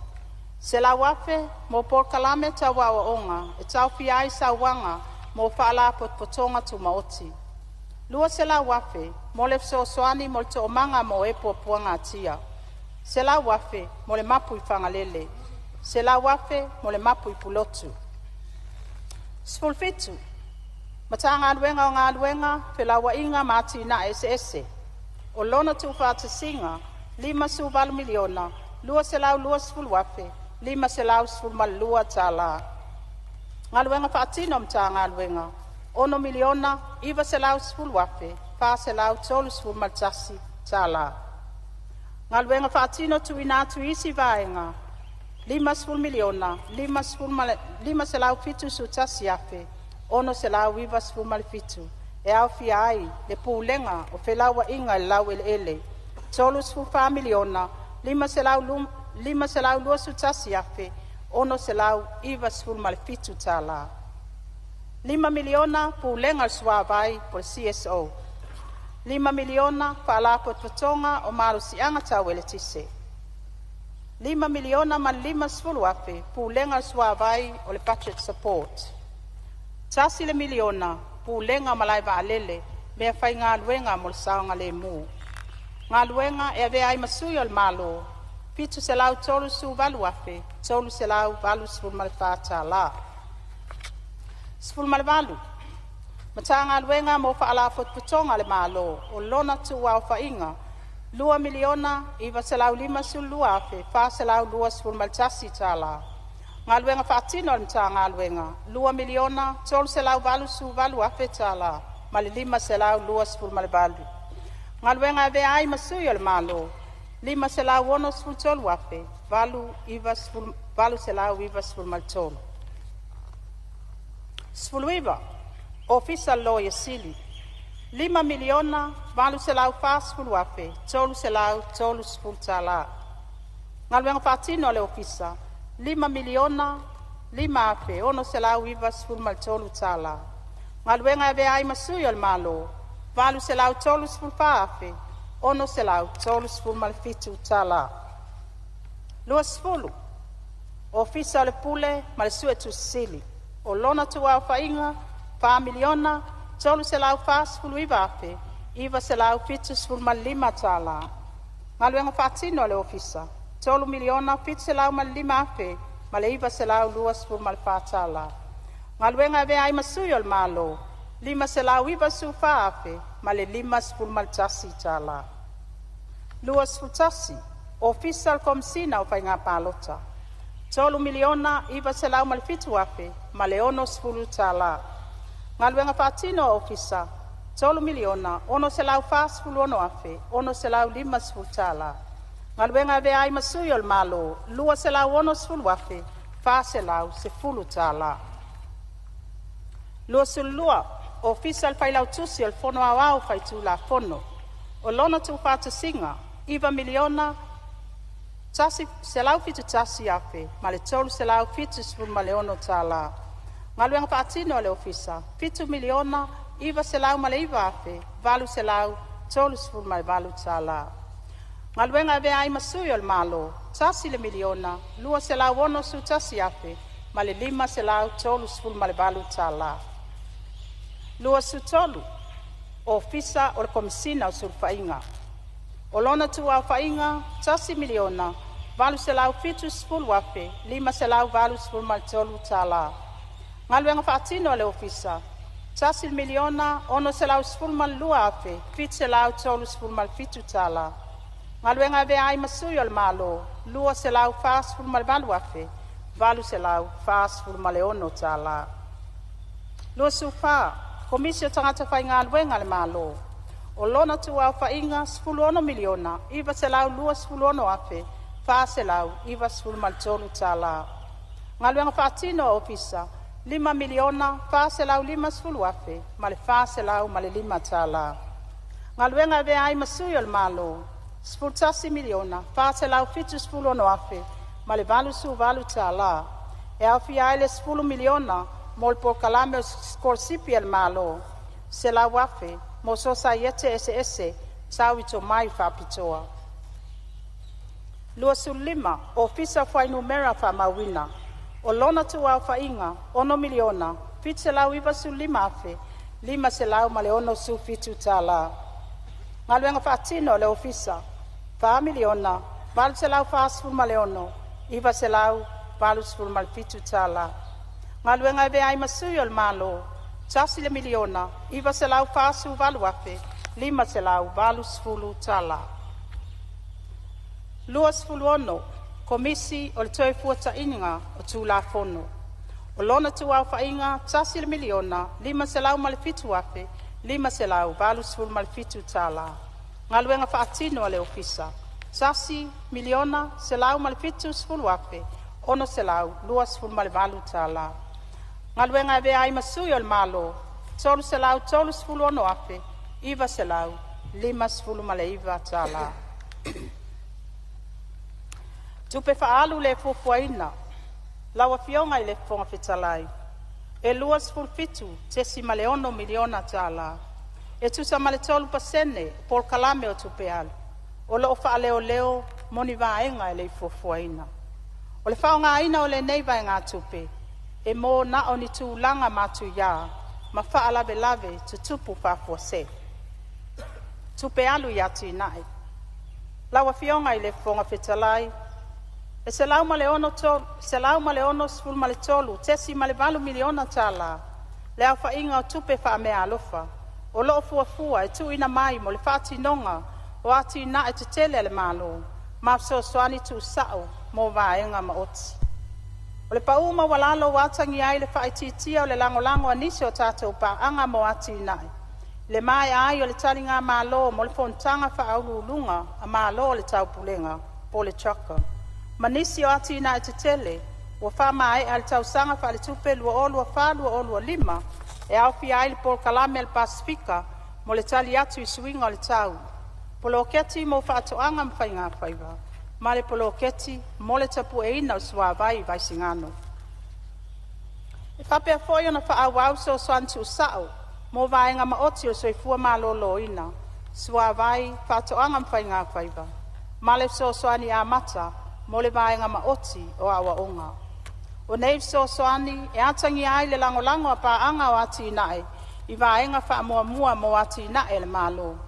$100,000 mo polokalame tau aoaoga e taofia ai sauaga mo Faalapotopotoga Tumaoti. $200,000 mo le fesoasoani mo le toomaga mo e puapuagatia. $100,000 mo le mapu i Fagalele. $100,000 mo le mapu i Pulotu. 17. Matagaluega o Galuega, Felauaiga ma Atinae Eseese o lona tuufaatasiga - $58,220,512 tala. Galuega faatino a Matagaluega - $6,910,431 tala. Galuega faatino tuuina atu i isi Vaega - $50,571,697 e aofia ai le Pulega o Felauaiga i le Laueleele $34,521,697 tala. $5miliona Pulega o le Suavai CSO $5miliona Faalapotopotoga o Malosiaga Tau Eletise $5,050,000 Pulega o le Suavai Budget Support. $1miliona Pulega o Malae Vaalele Meafaigaluega mo le Saogalemu. Galuega e Avea ai ma Sui o le Malo $738,384. 18. Matagaluega mo Faalapotopotoga a le Malo o lona tuu aofaiga $2,952,421 tala. Galuega faatino a le Matagaluega $2,388,000 tala ma le 528. Galuega e Avea ai ma Sui o le Malo $563,893. 19. Ofisa o le Loia Sili $5,840,330. Galuega faatino a le Ofisa $5,005,693. Galuega e Avea ai ma Sui o le Malo $834,637. 20. Ofisa o le Pule ma le Suetusi Sili o lona tuu aofaiga $4,349,975 tala. Galuega faatino a le Ofisa $3,705,924 tala. Galuega e Avea ai ma Sui o le Malo $594,051 tala. 21. Ofisa o le Komesina o Faiga Palota $3,907,060. Galuega faatino a le Ofisa $3,646,650. Galuega e Avea ai ma Sui o le Malo $260,410. 22. Ofisa o le Failautusi o le Fono Aoao Faitulafono o lona tuufaatasiga - $9,171,376 tala. Galuega faatino a le Ofisa - $7,909,838 tala. Galuega e Avea ai ma Sui o le Malo $1,261,538 tala. 23. Ofisa o le Komesina o Sulufaiga o lona tuu aofaiga $1,870,583 tala. Galuega faatino a le Ofisa $1,612,737 tala. Galuega e Avea ai ma Sui o le Malo $248,846 tala. 24. Komisi o Tagata Faigaluega a le Malo o lona tuu aofaiga $16,926,493 tala. Galuega faatino a le Ofisa $5,450,405. Galuega e Avea ai ma Sui o le Malo $11,476,088, e aofia ai le $10,000,000 mo le polokalame o sikolasipi a le Malo, $100,000 mo Sosaiete eseese tau i tomai faapitoa. 25. Ofisa o Fuainumera Faamauina O lona tuu aofaiga $6,795,567. Galuega Faatino a le Ofisa $4,846,987. Galuega e Avea ai ma Sui o le Malo $1,948,580. 26. Komisi o le Toefuataiga o Tulafono O lona tuu aofaiga $1,507,587. Galuega Faatino a le Ofisa $1,170,628. Galuega e Avea ai ma Sui o le Malo $336,959. Tupe Faaalu le Fuafuaina: Lau Afioga i le Fofoga Fetalai, E $27.6miliona tala, e tusa ma le 3% o polokalame o tupe alu, o loo faaleoleo mo ni vaega e lei fuafuaina. O le faaaogaina o lenei vaegatupe e mo na o ni tulaga matuia ma faalavelave tutupu faafuasei. Tupe Alu i Atinae: Lau Afioga i le Fofoga Fetalai, E $163.8miliona tala le aofaiga o tupe faameaalofa o loo fuafua e tuuina mai mo le faatinoga o atinae tetele a le Malo ma fesoasoani tuusao mo vaega maoti. O le pau maualalo ua atagia ai le faaitiitia o le lagolago a nisi o tatou paaga mo atinae, i le maea ai o le taligamalo mo le Fonotaga Faauluuluga a Malo o le Taupulega (CHOGM), ma nisi o atinae tetele ua faamaea i le tausaga faaletupe 2024/2025, e aofia ai le Polokalame a le Pasefika mo le Tali atu i Suiga o le Tau, Poloketi mo Faatoaga ma Faigafaiva, ma le Poloketi mo le Tapueina o le Suavai i Vaisigano. E faapea foi ona faaauau fesoasoani tuusao mo vaega maoti o le Soifua Maloloina, Suavai, Faatoaga ma Faigafaiva, ma le Fesoasoani amata mo le Vaega Maoti o Aoaoga. O nei fesoasoani e atagia ai le lagolago a paaga o atinae i vaega faamuamua mo atinae a le Malo.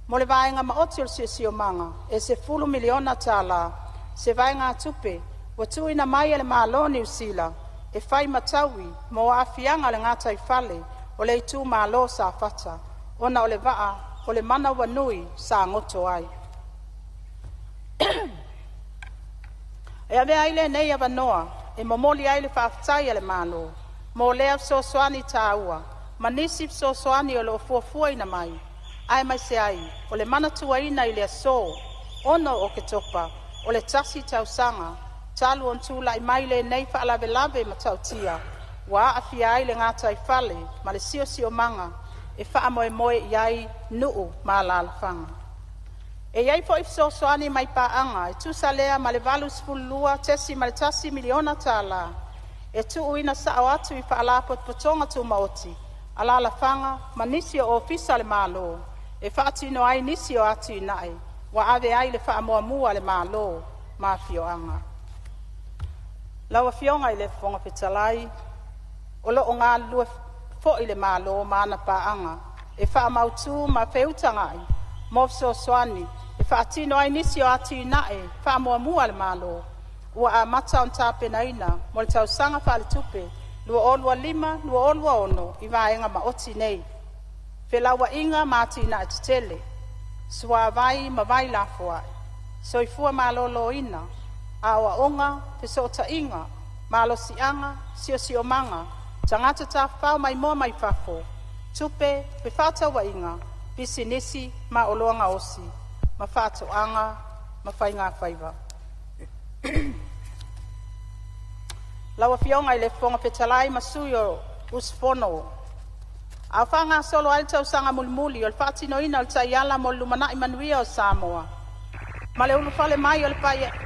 Mo le Vaega Maoti o le Siosiomaga, e $10 miliona tala se vaegatupe ua tuuina mai e le Malo o Niu Sila e fai ma taui mo aafiaga o le gataifale o le itumalo o Safata, ona o le vaa o le manawanui sa goto ai. E avea ai lenei avanoa e momoli ai le faafetai a le Malo mo lea fesoasoani taua ma nisi fesoasoani o loo fuafuaina mai, aemaise ai o le manatuaina i le aso 6 Oketopa, o le tasi tausaga talu ona tulai mai lenei faalavelave matautia ua aafia ai le gataifale ma le siosiomaga e faamoemoe iai Nuu ma alalafaga. E iai foi fesoasoani mai paaga e tusa lea ma le $82.1 miliona tala e tuuina sao atu i Faalapotopotoga Tumaoti, alalafaga ma nisi o Ofisa o le Malo e faatino ai nisi o atinae ua ave ai le faamuamua a le Malo ma afioaga. Lau Afioga i le Fofoga Fetalai, O loo galulue foi le Malo ma ana paaga e faamautu ma feutagai mo fesoasoani e faatino ai nisi o atinae faamuamua a le Malo ua amata ona tapenaina mo le tausaga faaletupe 2025/2026 i vaega maoti nei: Felauaiga ma Atinae Tetele, Suavai ma Vai Lafoai, Soifua Maloloina, Aoaoga, Fesootaiga, Malosiaga, Siosiomaga, Tagata Tafafao Maimoa mai Fafo, Tupe, Fefaatauaiga, Pisinisi ma Oloa Gaosi ma Faatoaga ma Faigafaiva. Lau Afioga i le Fofoga Fetalai ma sui usufono, a o faagasolo ai le tausaga mulimuli o le faatinoina o le Taiala mo le Lumanai Manuia o Samoa ma le ulufale mai o le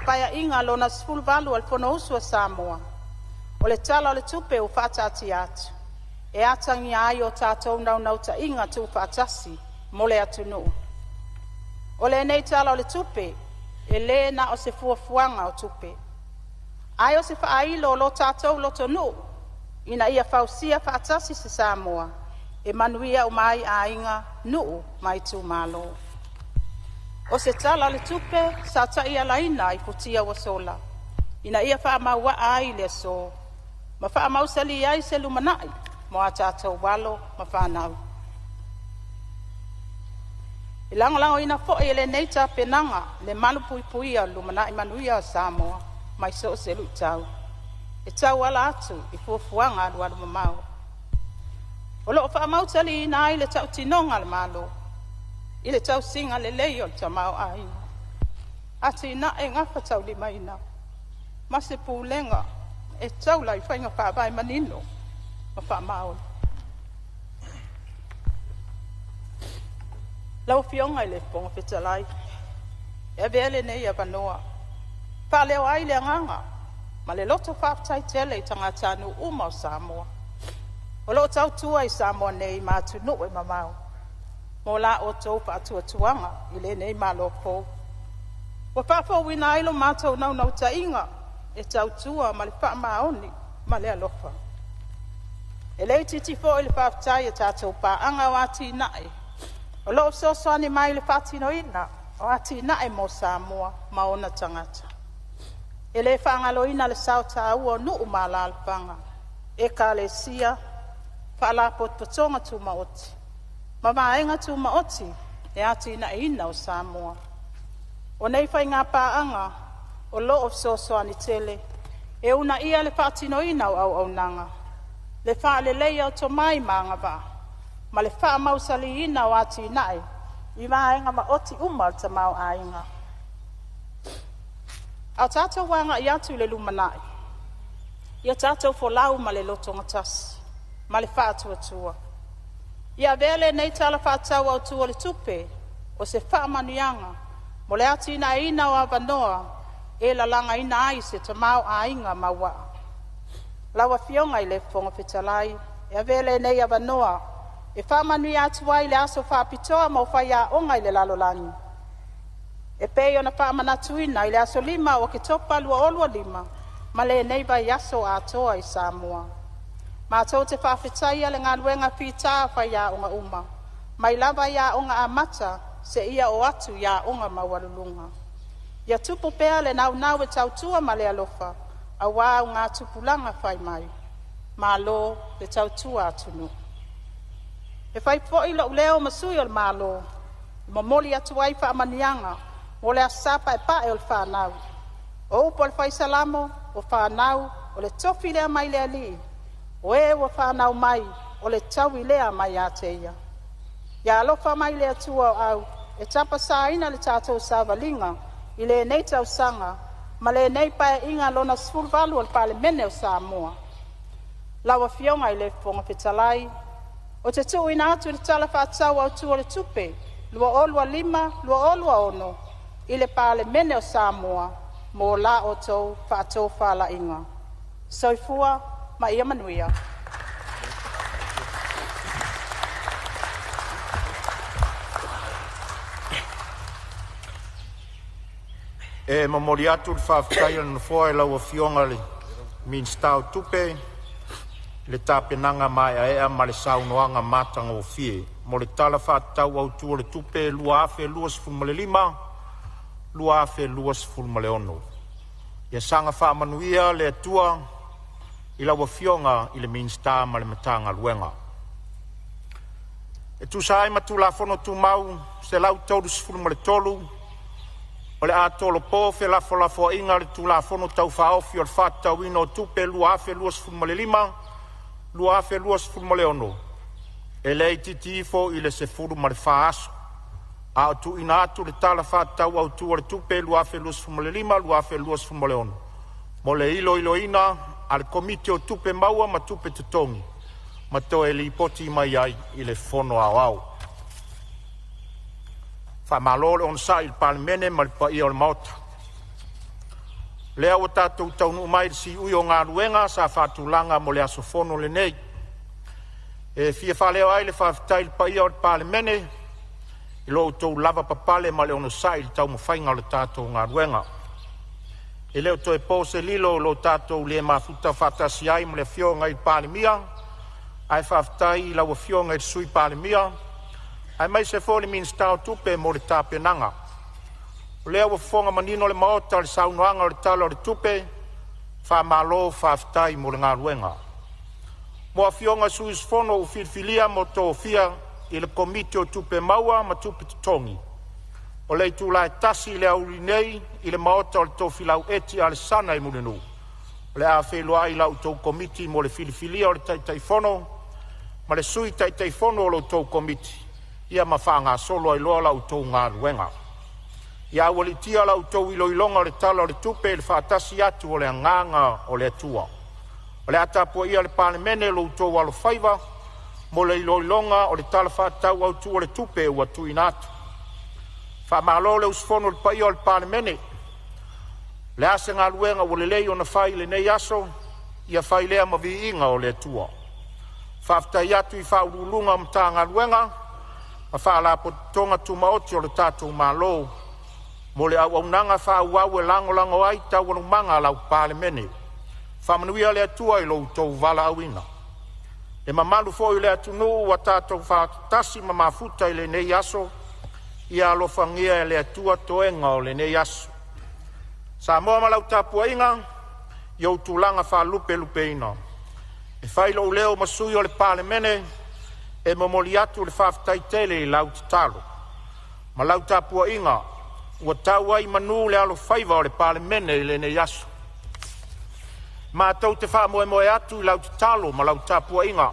Paeaiga Lona XVIII o le Fonousu a Samoa, o le Tala o le Tupe ua faataatia atu e atagia ai o tatou naunautaiga tuufaatasi mo le atunuu. O lenei Tala o le Tupe e le na o se fuafuaga o tupe, ae o se faailo o lo tatou lotonuu ina ia fausia faatasi se Samoa e manuia uma ai aiga, nuu ma itumalo. O se Tala o le Tupe sa taialaina i futia ua sola ina ia faamauaa ai le aso ma faamausali ai se lumanai mo a tatou alo ma fanau. E lagolagoina foi e lenei tapenaga le malupuipuia o le lumanai manuia o Samoa mai so o se luitau e tauala atu i fuafuaga alualumamao. O lo o faamausaliina ai le tautinoga a le Malo i le tausiga lelei o le tamaoaiga, atinae gafataulimaina ma se pulega e taula i faiga faavae manino ma faamaoni. Lau Afioga i le Fofoga Fetalai, e avea lenei avanoa e faaleo ai le agaga ma le loto faafetai tele i tagatanuu uma o Samoa o lo o tautua i Samoa nei ma atunuu e mamao mo la outou faatuatuaga i lenei Malo fou. Ua faafouina ai lo matou naunautaiga e tautua ma le faamaoni ma le alofa. E le itiiti foi le faafetai i a tatou paaga o atinae o lo o fesoasoani mai i le faatinoina o atinae mo Samoa ma ona tagata. E le faagaloina le sao taua o nuu ma alalafaga, ekalesia, faalapotopotoga tumaoti ma vaega tumaoti i le atinaeina o Samoa. O nei faiga paaga o lo o fesoasoani tele e uunaia le faatinoina o auaunaga, le faaleleia o tomai ma agavaa ma le faamausaliina o atinae i vaega maoti uma o le tamaoaiga. A o tatou agai atu i le lumanai, ia tatou folau ma le lotogatasi ma le faatuatua. Ia avea lenei Tala Faatatau Autu o le Tupe o se faamanuiaga mo le atinaeina o avanoa e lalagaina ai se tamaoaiga mauaa. Lau Afioga i le Fofoga Fetalai, e avea lenei avanoa e faamanuia atu ai i le aso faapitoa mo faiaoga i le lalolagi e pei ona faamanatuina i le aso 5 o Oketopa 2025 ma lenei vaiaso atoa i Samoa. Matou te faafetaia le galuega fita a faiaoga uma, mai lava i Aoga Amata seia oo atu i aoga maualuluga. Ia tupu pea le naunau e tautua ma le alofa aua augatupulaga fai mai. Malo le tautua atunuu. E fai foi lo'u leo ma sui o le Malo e momoli atu ai faamanuiaga mo le Aso Sa Paepae o le Fanau. O upu a le Fai Salamo, “O fanau, o le tofi lea mai le Alii, o e ua fanau mai, o le taui lea mai ia te Ia.” Ia alofa mai le Atua o Au e tapasaina le tatou savaliga i lenei tausaga ma lenei Paeaiga Lona XVIII o le Palemene o Samoa. Lau Afioga i le Fofoga Fetalai, ou te tuuina atu le Tala Faatatau Autu o le Tupe 2025/2026 i le Palemene o Samoa mo la outou faatofalaiga. Soifua ma ia manuia. E momoli atu le faafetai a le Nofoa i lau Afioga i le Minisita o Tupe i le tapenaga maeaea ma le saunoaga matagofie mo le Tala Faatatau Autu o le Tupe 2025/2026. Ia saga faamanuia le Atua i lau Afioga i le Minisita ma le Matagaluega. E tusa ai ma Tulafono Tumau 133, o le a tolopo felafolafoaiga i le Tulafono Tau Faaofi o le Faatatauina o Tupe 2025/2026 e le itiiti ifo i le 14 aso, a o tuuina atu le Tala Faatatau Autu o le Tupe 2025/2026 mo le iloiloina a le Komiti o Tupe Maua ma Tupe Totogi ma toe lipoti mai ai i le Fono Aoao. Faamalo le onosai i le Palemene ma le paia o le Maota. O lea ua tatou taunuu mai i le siui o galuega sa faatulaga mo le aso fono lenei. E fia faaleo ai le faafetai i le paia o le Palemene i lo outou lavapapale ma le onosai i le taumafaiga o le tatou galuega. E le o toe po se lilo i lo tatou le mafuta faatasi ai ma le Afioga i le Palemia, ae faafetai i lau Afioga i le Sui Palemia aemaise foi le Minisita o Tupe mo le tapenaga. O lea ua fofoga manino le Maota i le saunoaga o le Tala o le Tupe, faamalo faafetai mo le galuega. Mo Afioga i sui usufono ua filifilia ma tofia i le Komiti o Tupe Maua ma Tupe Totogi, o le itula e 1:00 i le aoauli nei i le Maota o le Tofilau Eti Alesana i Mulinuu, o le a feiloai la outou Komiti mo le filifilia o le Taitaifono ma le Sui Taitaifono o la outou Komiti, ma faagasolo ai loa la outou galuega. Ia aualiitia la outou iloiloga o le Tala o le Tupe i le faatasi atu o le Agaga o le Atua. O le a tapuaia e le Palemene lo outou alofaiva mo le iloiloga o le Tala Faatatau Autu o le Tupe ua tuuina atu. Faamalo le usufono i le paia o le Palemene. O le a se galuega ua lelei ona fai i lenei aso, ia fai lea ma viiga o le Atua. E faafetai atu i Ofisa Sili o Pulega o Matagaluega ma Faalapotopotoga Tumaoti a le tatou Malo mo le auaunaga faaauau e lagolago ai taualumaga a lau Palemene. Faamanuia le Atua i lo outou valaauina. Le mamalu foi o le atunuu ua tatou faatasi ma mafuta i lenei aso, ia alofagia e le Atua toega o lenei aso. Samoa ma lau tapuaiga i ou tulaga faalupelupeina, e fai lou leo ma sui o le Palemene e momoli atu le faafetai tele i lau tatalo ma lau tapuaiga ua tau ai i manu le alofaiva o le Palemene i lenei aso. Matou te faamoemoe atu i lau tatalo ma lau tapuaiga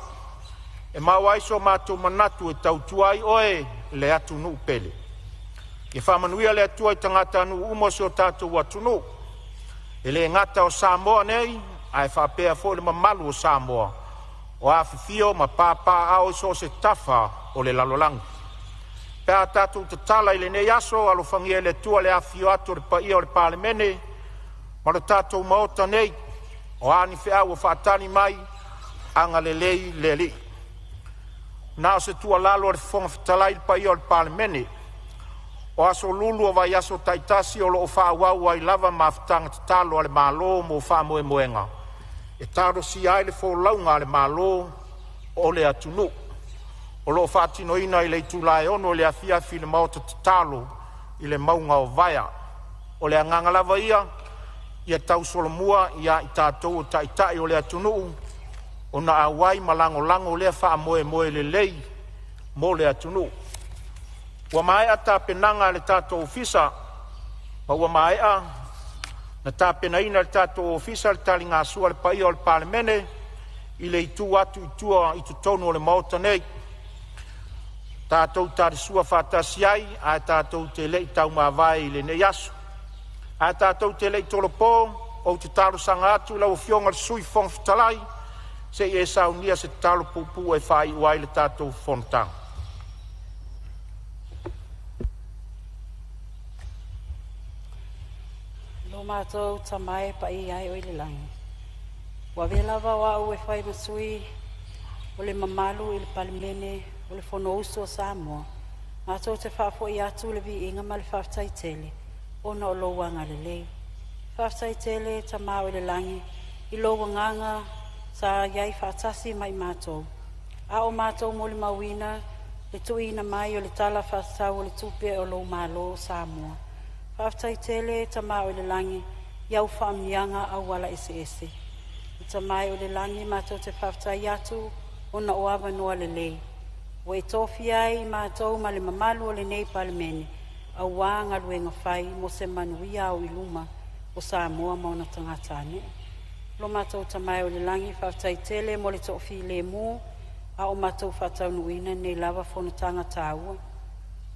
e maua ai so matou manatu e tautua ai oe le atunuu pele. Ia faamanuia le Atua i tagatanuu uma o si o tatou atunuu, e le gata o Samoa nei, ae faapea foi le mamalu o Samoa o afifio ma papaaao i so o se tafa o le lalolagi. Pe a tatou tatala i lenei aso, alofagia e le Atua le afifio atu o le paia o le Palemene ma le tatou Maota nei. O a ni feau ua faatali mai, agalelei le Alii. Na o se tuualalo a le Fofoga Fetalai i le paia o le Palemene, o aso Lulu o vaiaso taitasi o lo o faaauau ai lava mafutaga tatalo a le Malo mo faamoemoega e talosia ai le folauga a le malo o le atunuu. O lo o faatinoina i le itula e 6:00 i le afiafi i le maota tatalo i le mauga o Vaea. O le agaga lava ia ia tausolomua ia i tatou o Taitai o le atunuu ona auai ma lagolago lea faamoemoe lelei mo le atunuu. Ua maea tapenaga a le tatou Ofisa ma ua maea ona tapenaina e le tatou Ofisa le taligasua a le paia o le Palemene i le itu atu i tua i totonu o le Maota nei. Tatou talisua faatasi ai ae tatou te le i taumavae i lenei aso. Ae tatou te le i tolopo, ou te talosaga atu i lau Afioga i le Sui Fofoga Fetalai se i e saunia se tatalo puupuu e faaiu ai le tatou fonotaga. Lo matou Tama e paia e o i le lagi, ua avea lava o au e fai ma sui o le mamalu i le Palemene o le Fonousu a Samoa, matou te faafoi atu le viiga ma le faafetai tele ona o lou agalelei. Faafetai tele Tama oi le lagi i lou agaga sa iai faatasi ma i matou, a o matou molimauina le tuuina mai o le Tala Faatatau o le Tupe o lou Malo o Samoa. Faafetai tele Tama oi le lagi i au faamanuiaga auala eseese. Le Tama e oi le lagi, matou te faafetai atu ona o avanoa lelei ua e tofia ai i matou ma le mamalu o lenei Palemene aua galuega fai mo se manuia auiluma o Samoa ma ona tagatanuu. Lo matou Tama e oi le lagi, faafetai tele mo le toafilemu a o matou faataunuuina lenei lava fonotaga taua.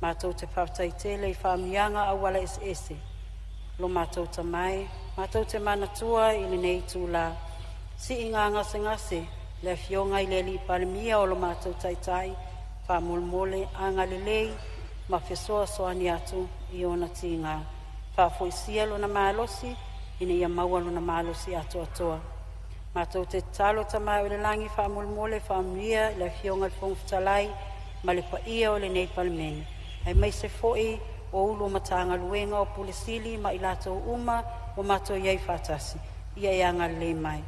Matou te faafetai tele i faamanuiaga auala eseese. Lo matou Tama e, matou te manatua i lenei itula Siiga Gasegase i le Afioga i le Palemia o lo matou Taitai, faamolemole agalelei ma fesoasoani atu i ona tiga, faafoisia lona malosi ina ia maua lona malosi atoatoa. Matou te tatalo Tama e o i le Lagi, faamolemole faamanuia i le Afioga i le Fofoga Fetalai ma le paia o lenei Palemene, aemaise foi o Ofisa Sili o Pulega o Matagaluega, Ofisa Sili ma i latou uma ua matou iai faatasi. Ia e agalelei mai.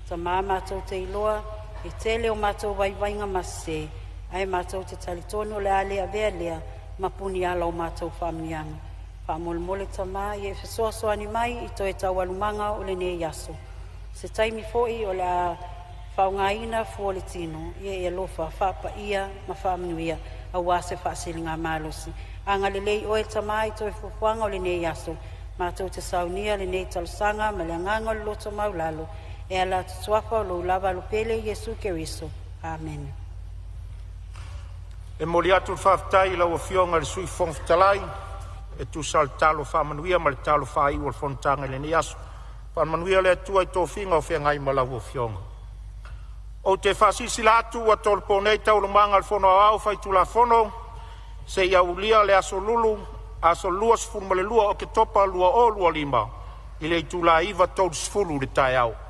Tama matou te iloa e tele o matou vaivaiga ma sese, ae matou te talitonu o le a le avea lea ma puniala o matou faamanuiaga. Faamolemole Tama ia e fesoasoani mai i toe taualumaga o lenei aso, se taimi foi o le a faaaogaina fua o le tino, ia e alofa faapaia ma faamanuia aua se faasiligamalosi. Agalelei oe Tama i toe fuafuaga o lenei aso, matou te saunia lenei talosaga ma le agaga o le loto maualalo e ala atu i le Suafa o lou lava alo pele Iesu Keriso. Amene. E momoli atu le faafetai i lau Afioga i le Sui Fofoga Fetalai e tusa o le talo faamanuia ma le talo faaiu o le fonotaga i lenei aso. Faamanuia le Atua i tofiga o feagai ma lau Afioga. Ou te faasilasila atu ua tolopo nei Taualumaga a le Fono Aoao Faitulafono seia aulia le aso Lulu, aso 22 Oketopa 2025 i le itula e 9:30 i le taeao.